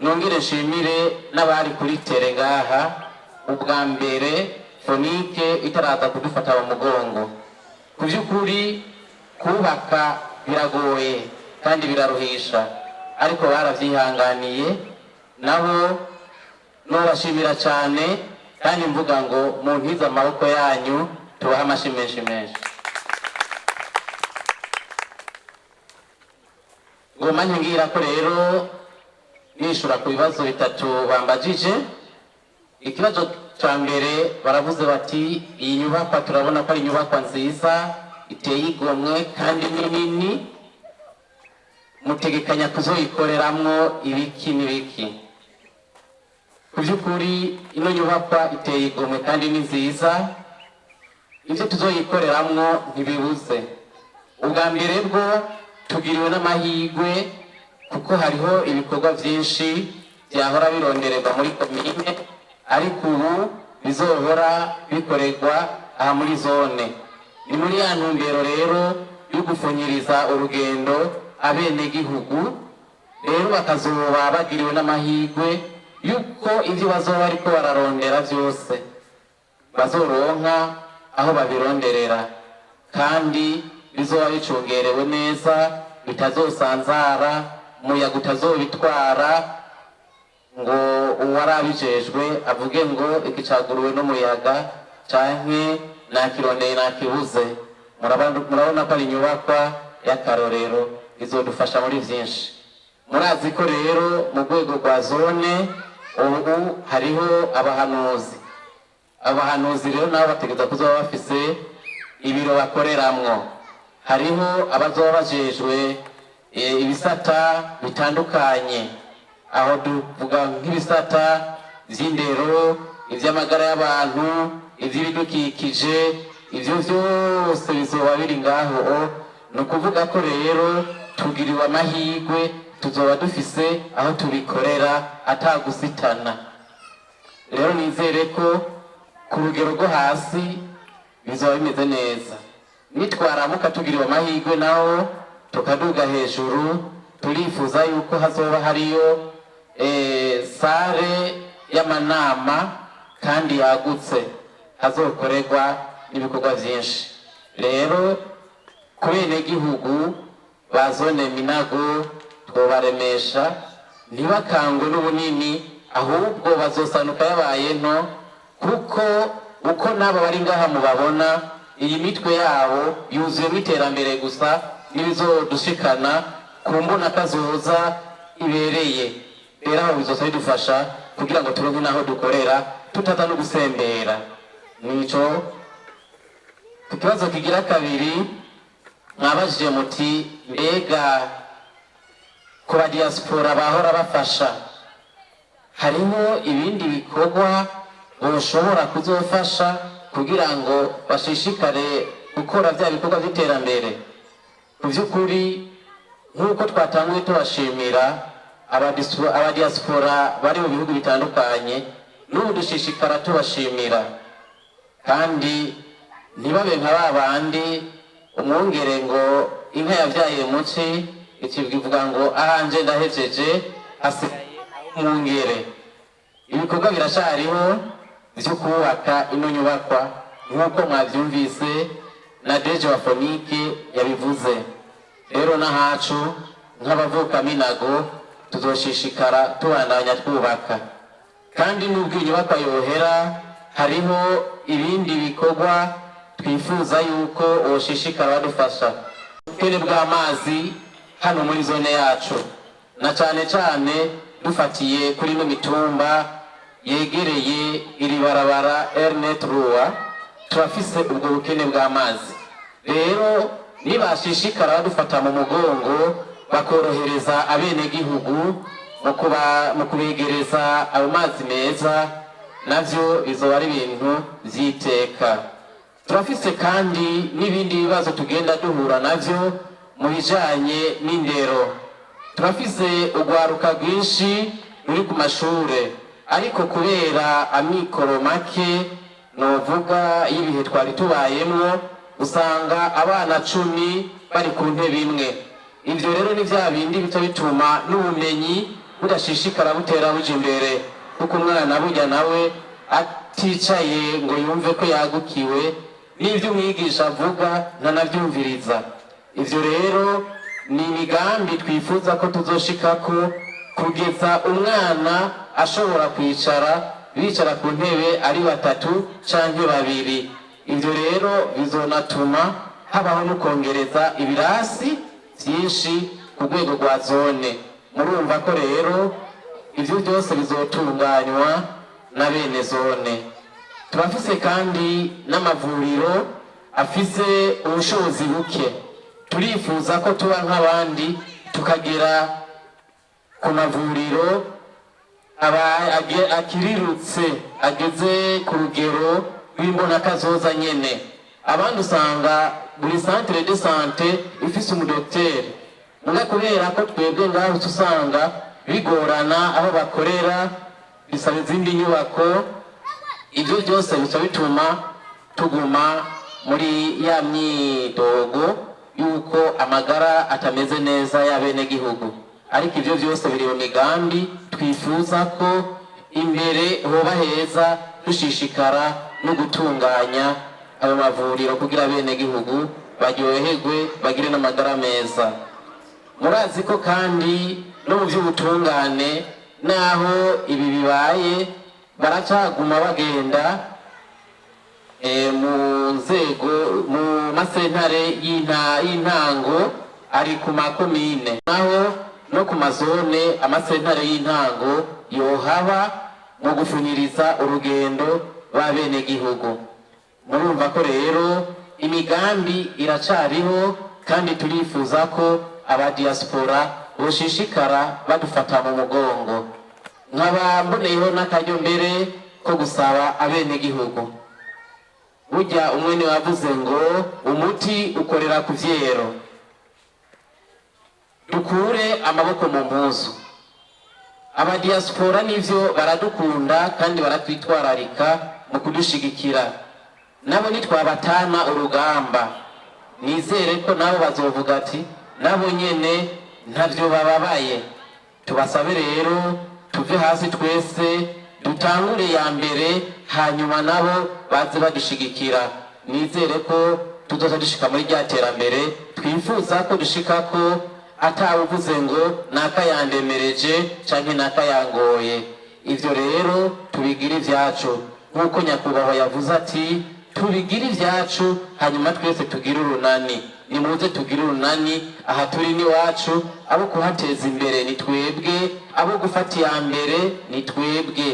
Nongere nshimire n'abari kuri terrain ngaha ubwa mbere FONIC itaraza kudufata mu mugongo. Ku by'ukuri kubaka biragoye kandi biraruhisha, ariko barabyihanganiye nabo, nubashimira cyane kandi mvuga ngo muntize amaboko yanyu, tubahe amashyi menshi menshi. Ngoma ngira ko rero nishura ku bibazo bitatu bambajije. Ikibazo cya mbere, baravuze bati iyi nyubakwa turabona ko ari inyubakwa nziza iteye igomwe kandi ni nini, mutegekanya kuzoyikoreramwo ibiki n'ibiki? Ku by'ukuri ino nyubakwa iteye igomwe kandi ni nziza. Ibyo tuzoyikoreramwo ntibibuze. Ubwa mbere bwo tugiriwe n'amahirwe, kuko hariho ibikorwa byinshi byahora birondererwa muri komine, ariko ubu bizohora bikorerwa aha muri zone. Ni muri ya ntumbero rero yo gupfunyiriza urugendo abenegihugu, rero bakazoba bagiriwe n'amahirwe yuko ibyo bazoba bariko bararondera byose bazoronka aho babironderera, kandi bizoba bicungerewe neza, bitazosanzara, umuyaga utazobitwara ngo uwarabijejwe avuge ngo ikicaguruwe n'umuyaga canke nakirondeye nakibuze. Murabona ko ari inyubakwa y'akarorero izodufasha muri vyinshi. Murazi ko rero mu rwego rwa zone ubu hariho abahanuzi. Abahanuzi rero nabo bategereza kuzoba bafise ibiro bakoreramwo. Hariho abazoba bajejwe ibisata bitandukanye, aho tuvuga nk'ibisata vy'indero, ivy'amagara y'abantu, ivy'ibidukikije. Ivyo vyose bizoba biri ngaho. Ni ukuvuga ko rero tugiriwe amahirwe, tuzoba dufise aho tubikorera atagusitana. Rero nizere ko ku rugero rwo hasi bizoba bimeze neza. Nitwaramuka tugiriwe amahirwe naho tukaduga hejuru, turifuza yuko hazoba hariyo salle y'amanama kandi yagutse, hazokorerwa n'ibikorwa vyinshi. Rero ku benegihugu ba zone Minago twobaremesha ntibakangwe n'ubunini, ahubwo bazosanuka yabaye nto, kuko uko n'abo bari ngaha mubabona. Iyi mitwe yabo yuzuyemo iterambere gusa n'ibizodushikana ku mbona kazoza ibereye. Rero aho bizoca bidufasha kugira ngo turonke n'aho dukorera tutaza no gusembera. Nico ku kibazo kigira kabiri mwabajije muti: mbega ku ba diaspora bahora bafasha, hariho ibindi bikorwa boshobora kuzofasha kugira ngo bashishikare gukora bya bikorwa by'iterambere? Mu by'ukuri, nk'uko twatanguye tubashimira abadiaspora bari mu bihugu bitandukanye, n'ubu dushishikara tubashimira. Kandi ntibabe nka ba bandi umwungere ngo inka yabyaye muci ikivuga ngo ahanje ndahejeje, hasigaye umwungere. Ibikorwa biracariho byo kubaka ino nyubakwa, nk'uko mwabyumvise na deje wa fonike yabivuze. Rero n'ahacu nk'abavukaminago tuzoshishikara tubandanya twubaka. Kandi n'ubwo inyubakwa yohera, hariho ibindi bikorwa twifuza yuko woshishikara badufasha. Ubukene bw'amazi hano muri zone yacu, na cane cane dufatiye kuri ino mitumba yegereye iri barabara Ernet Rua, turafise ubwo bukene bw'amazi. Rero nibashishikara badufata mu mugongo, bakorohereza abenegihugu mu kubegereza ayo mazi meza, navyo bizoba ari ibintu vy'iteka. Turafise kandi n'ibindi bibazo tugenda duhura navyo mu bijanye n'indero. Turafise urwaruka rwinshi ruri ku mashure, ariko kubera amikoro make, novuga y'ibihe twari tubayemwo, usanga abana 10 bari ku ntebe imwe. Ivyo rero ni vya bindi bica bituma n'ubumenyi budashishikara butera buja imbere, kuko umwana burya nawe aticaye ngo yumve ko yagukiwe n'ivyo umwigisha avuga, ntanavyumviriza. Ivyo rero ni imigambi twifuza ko tuzoshikako kugeza umwana ashobora kwicara, bicara ku ntebe ari batatu canke babiri. Ivyo rero bizonatuma habaho no kongereza ibirasi vyinshi ku rwego rwa zone. Murumva ko rero ivyo byose bizotunganywa na bene zone. Turafise kandi n'amavuriro afise ubushobozi buke. Turifuza ko tuba nk'abandi, tukagera ku mavuriro akirirutse, ageze ku rugero rw'imbonakazoza nyene. Abandi usanga buri centre de santé ifise umudokiteri, muga kubera ko twebwe ngaho usanga bigorana, aho bakorera bisaba izindi nyubako. Ibyo byose bica bituma tuguma muri ya myidogo yuko amagara atameze neza y'abenegihugu. Ariko ibyo byose biri mu migambi twifuza ko imbere hoba heza, dushishikara no gutunganya ayo mavuriro kugira abenegihugu baryoherwe, bagire n'amagara meza. Murazi ko kandi no mu by'ubutungane, naho ibi bibaye, baracaguma bagenda mu nzego, mu masentare y'intango ari ku makomine, naho no ku mazone amasentare y'intango yohaba mu gufunyiriza urugendo b'abenegihugu. Murumva ko rero imigambi iracariho, kandi turifuza ko abadiaspora boshishikara badufata mu mugongo. Nkaba mboneyeho n'akaryo mbere ko gusaba abenegihugu. Burya umwe niwe wavuze ngo umuti ukorera ku vyero. Dukure amaboko mu mpuzu. Abadiaspora nivyo baradukunda kandi baratwitwararika mu kudushigikira. Nabo nitwabatana urugamba, nizere ko nabo bazovuga ati nabo nyene ntavyo bababaye. Tubasabe rero tuve hasi twese, dutangure ya mbere, hanyuma nabo baze badushigikira. Nizere ko tuzoza dushika muri rya terambere twifuza ko dushikako, atawuvuze ngo nakayandemereje canke nakayangoye. Ivyo rero tubigire ivyacu, nk'uko nyakubahwa yavuze ati Tubigire ibyacu, hanyuma twese tugire urunani. Nimuze tugire urunani. Aha turi n'iwacu. Abo kuhateza imbere ni twebwe, abo gufata iya mbere ni twebwe,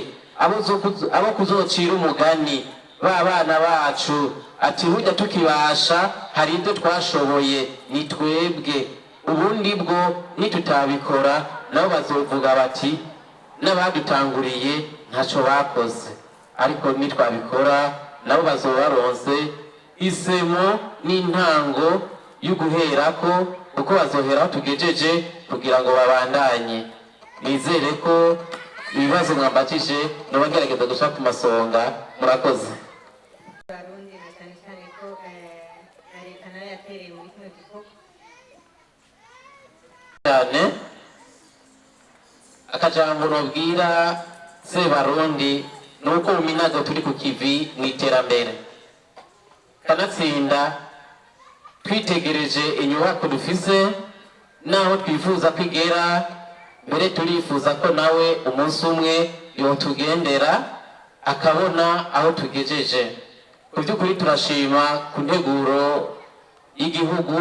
abo kuzocira umugani ba bana bacu ati burya tukibasha hari ibyo twashoboye, ni twebwe. Ubundi bwo nitutabikora, nabo bazovuga bati n'abadutanguriye ntacyo bakoze. Ariko nitwabikora, nabo bazoba baronse isemo n'intango yo guherako, kuko bazohera aho tugejeje kugira ngo babandanye. Nizere ko ibibazo mwambajije noba ngerageza guca ku masonga. Murakoze. Abarundi, na cyane cyane ko na leta nayo yatereye muri kino gikorwa. Cyane. Akajambo nobwira Sebarundi ni uko mu Minago turi ku kivi mu iterambere. Kanatsinda twitegereje inyubako dufise n'aho twifuza ko igera. Mbere turifuza ko nawe umunsi umwe yotugendera akabona aho tugejeje. Ku by'ukuri turashima ku nteguro y'igihugu,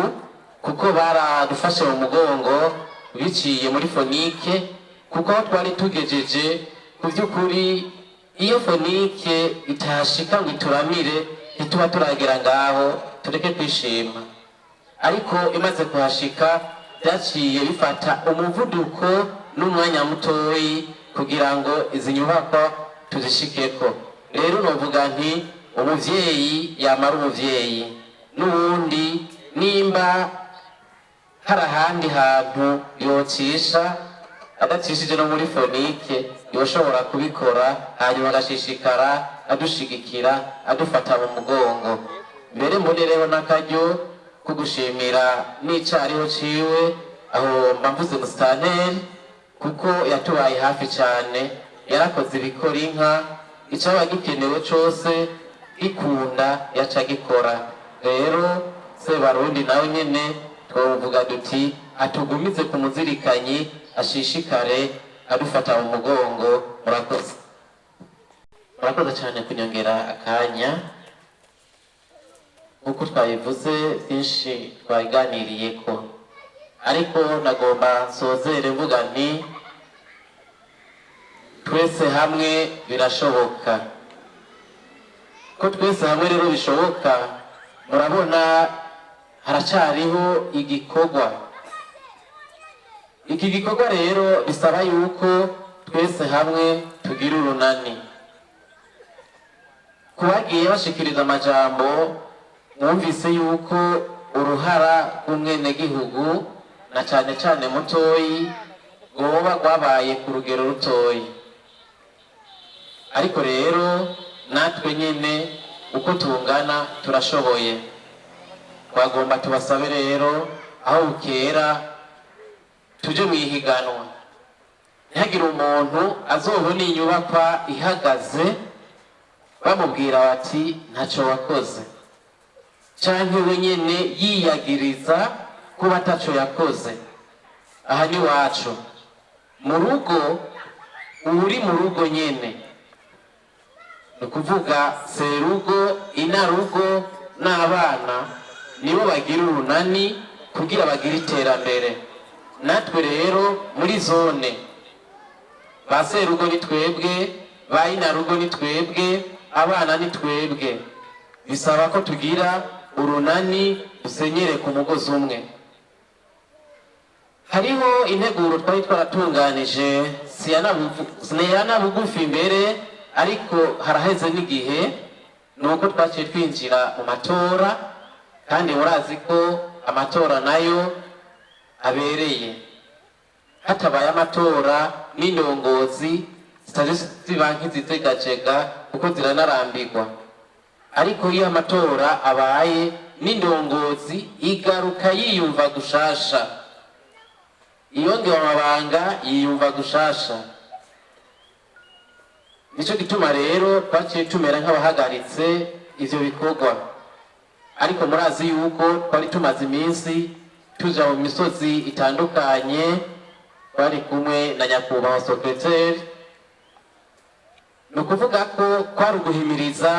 kuko baradufashe mu mugongo biciye muri FONIC, kuko aho twari tugejeje, ku by'ukuri iyo FONIC itahashika ngo ituramire, ntituba turagera ngaho. Tureke kwishima, ariko imaze kuhashika byaciye bifata umuvuduko n'umwanya mutoyi kugira ngo izi nyubakwa tuzishikeko. Rero novuga nti umuvyeyi yamara umuvyeyi. N'ubundi nimba hari ahandi hantu yocisha adacishije no muri FONIC, yoshobora kubikora, hanyuma agashishikara adushigikira, adufata mu mugongo. Mbere mbonereho n'akaryo ko gushimira n'icariho ciwe, aho mba mvuze musitanteri, kuko yatubaye hafi cyane. Yarakoze ibikora inka, icaba gikenewe cose gikunda yaca gikora. Rero Sebarundi nawe nyene twovuga duti atugumize ku muzirikanyi, ashishikare adufata mu mugongo. Murakoze, murakoze cyane kunyongera akanya. Nk'uko twabivuze, byinshi twaganiriye ko, ariko nagomba nsozere mvuga nti twese hamwe birashoboka. Ko twese hamwe rero bishoboka, murabona haracariho igikorwa. Iki gikorwa rero bisaba yuko twese hamwe tugira urunani. Ku bagiye bashikiriza amajambo, mwumvise yuko uruhara rw'umwenegihugu, na cane cane mutoyi, rwoba rwabaye ku rugero rutoyi. Ariko rero natwe nyene uko tungana turashoboye. Twagomba tubasabe rero, aho bukera tuje mu ihiganwa, ntihagire umuntu azobona inyubakwa ihagaze bamubwira bati ntaco wakoze, canke we nyene yiyagiriza kuba ataco yakoze. Aha ni wacu mu rugo. Uri mu rugo nyene, ni ukuvuga serugo, inarugo n'abana, nibo bagira urunani kugira bagire iterambere. Natwe rero muri zone, ba serugo ni twebwe, ba inarugo ni twebwe, abana ni twebwe. Bisaba ko tugira urunani, dusenyere ku mugozi umwe. Hariho integuro twari twaratunganije, siyana bugufi imbere, ariko haraheze n'igihe. Ni uko twaciye twinjira mu matora, kandi murazi ko amatora nayo abereye. Hatabaye amatora n'indongozi zitaje ziba nk'izizegajega, kuko ziranarambirwa. Ariko iyo amatora abaye, n'indongozi igaruka yiyumva gushasha, iyongewe amabanga yiyumva gushasha. Nico gituma rero twaciye tumera nk'abahagaritse ivyo bikorwa. Ariko murazi yuko twari tumaze iminsi tuja mu misozi itandukanye, twari kumwe na nyakubahwa secrétaire. Ni ukuvuga ko kwari uguhimiriza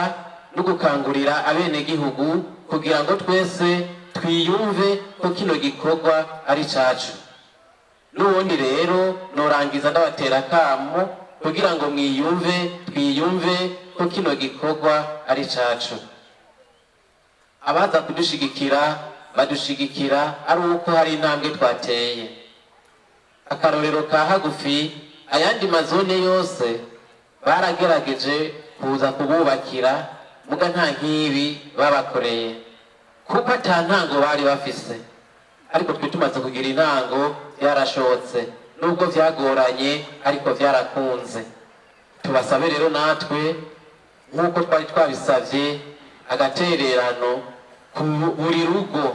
no gukangurira abenegihugu kugira ngo twese twiyumve ko kino gikorwa ari cacu. N'ubundi rero norangiza ndabatera akamo kugira ngo mwiyumve, twiyumve ko kino gikorwa ari cacu. Abaza kudushigikira badushigikira ari uko hari intambwe twateye. Akarorero ka hagufi, ayandi mazone yose baragerageje kuza kububakira, muga nta nk'ibi babakoreye kuko ata ntango bari bafise. Ariko twe tumaze kugira intango byarashobotse, nubwo byagoranye ariko byarakunze. Tubasabe rero natwe nk'uko twari twabisabye agatererano ku buri rugo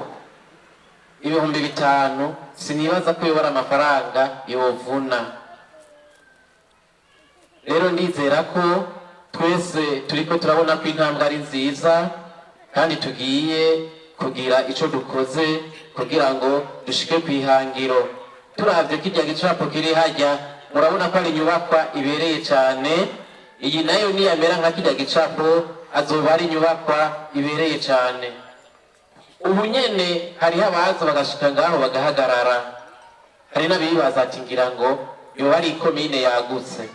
5000, sinibaza ko yobora amafaranga yovuna. Rero ndizera ko twese turiko turabona ko intambwe ari nziza, kandi tugiye kugira ico dukoze kugira ngo dushike kw'ihangiro. Turavye kirya gicapo kiri hajya, murabona ko ari inyubakwa ibereye cane. Iyi nayo niyamera nka kirya gicapo azoba ari inyubakwa ibereye cane. Ubu nyene hariho abaza bagashika ngaho bagahagarara, hari n'abibaza ati ngira ngo yoba ari ikomine yagutse,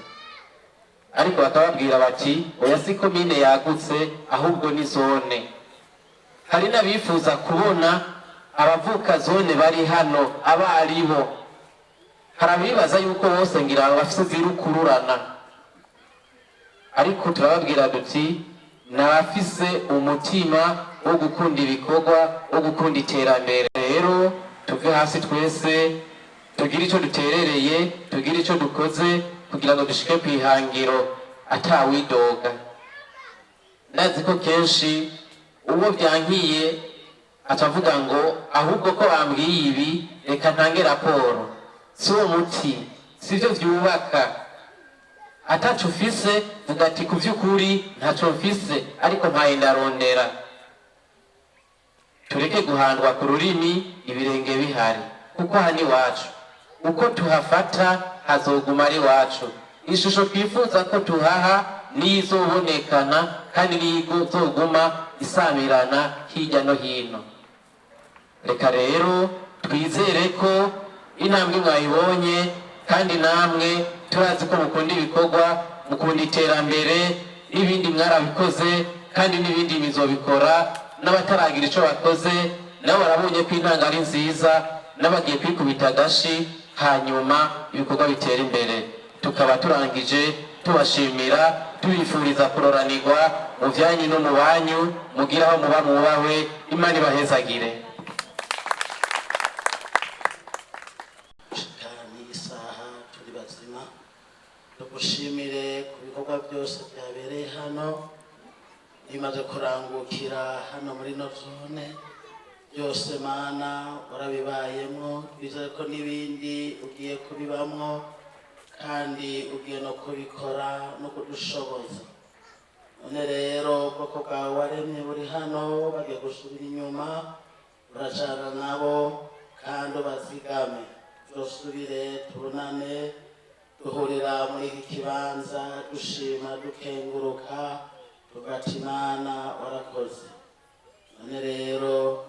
ariko bakababwira bati oya, si komine yagutse ahubwo ni zone. Hari n'abifuza kubona abavuka zone bari hano aba aribo. Hari abibaza yuko bose ngira bafise zirukururana, ariko turababwira duti n'abafise umutima wo gukunda ibikorwa, wo gukunda iterambere. Rero tuve hasi twese tugire ico duterereye, tugire ico dukoze kugira ngo dushike kw'ihangiro atawidoga. Ndazi ko kenshi uwo byankiye atavuga ngo ahubwo ko bambwiye ibi reka ntange raporo. Si uwo muti, sivyo vyubaka. Ataco ufise vuga ati ku vy'ukuri ntaco mfise, ariko mpaye ndarondera. Tureke guhandwa ku rurimi ibirenge bihari, kuko aha ni iwacu. Uko tuhafata hazoguma ari iwacu. Ishusho twifuza ko tuhaha niyo izobonekana, kandi niyo izoguma isamirana hirya no hino. Reka rero twizere ko intambwe mwayibonye, kandi namwe turazi ko mukunda ibikorwa, mukunda iterambere, n'ibindi mwarabikoze kandi n'ibindi bizobikora. N'abataragira ico bakoze nabo barabonye ko intanga ari nziza, n'abagiye kwikubita agashi, hanyuma ibikorwa bitera imbere. Tukaba turangije tubashimira, tubifuriza kuroranirwa mu vyanyu no mu banyu, mugire aho muba mwubahwe. Imana ibahezagire. Gushika n'isaha turi bazima, tugushimire ku bikorwa byose byabereye hano, bimaze kurangukira hano muri ino zone byose. Mana, warabibayemwo, twizere ko n'ibindi ugiye kubibamwo kandi ugiye no kubikora no kudushoboza. None rero ubwoko bwawe waremye buri hano bagiye gusubira inyuma, urajana nabo kandi ubazigame. Tuzosubire tubonane duhurira muri iki kibanza, dushima, dukenguruka, tugati Imana warakoze. None rero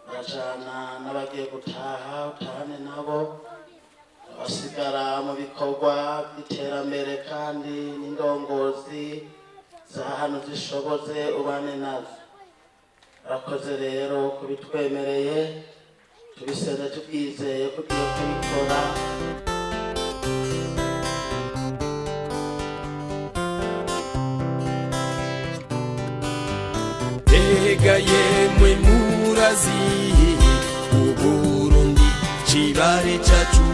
urajana n'abagiye gutaha, utahane nabo, abasigara mu bikorwa by'iterambere kandi n'indongozi za hano zishoboze ubane nazo. Urakoze rero kubitwemereye, tubiseze tubyizeye ko ugiye kubikora. Erega yemwe murazi Uburundi cibare cacu,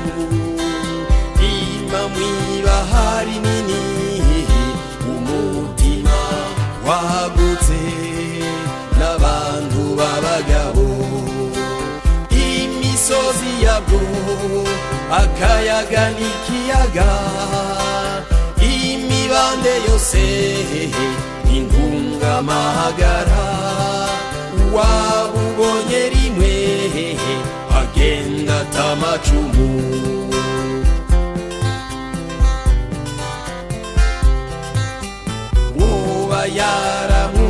ima mw'ibahari nini umutima wagutse n'abantu b'abagabo, imisozi yabwo akayaga n'ikiyaga, imibande yose intungamahagara. Wabubonye rimwe agenda atamacumu. Uba yaramu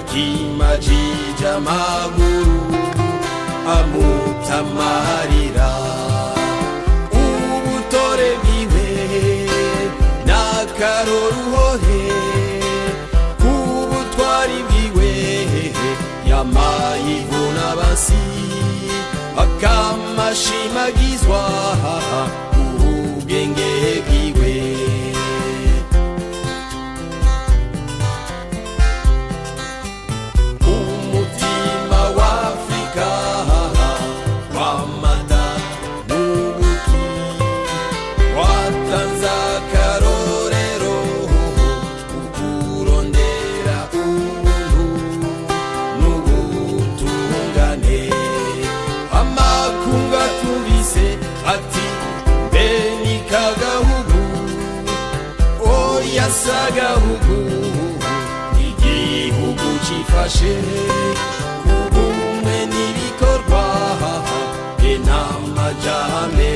Yakimajije amaguru amutamarira ubutore bwiwe n'akaroruhore ubutwari bwiwe yamaye ivuna basi akamashimagizwa ubwenge bwiwe. Umutima wa Afrika wamata n'ubuki watanze akarorero ukurondera ubuntu n'ubutungane. Amakunga tubise ati mbe ni kagahugu oya sagahugu igihugu cifashe ubumwe n'ibikorwa be n'amajambere.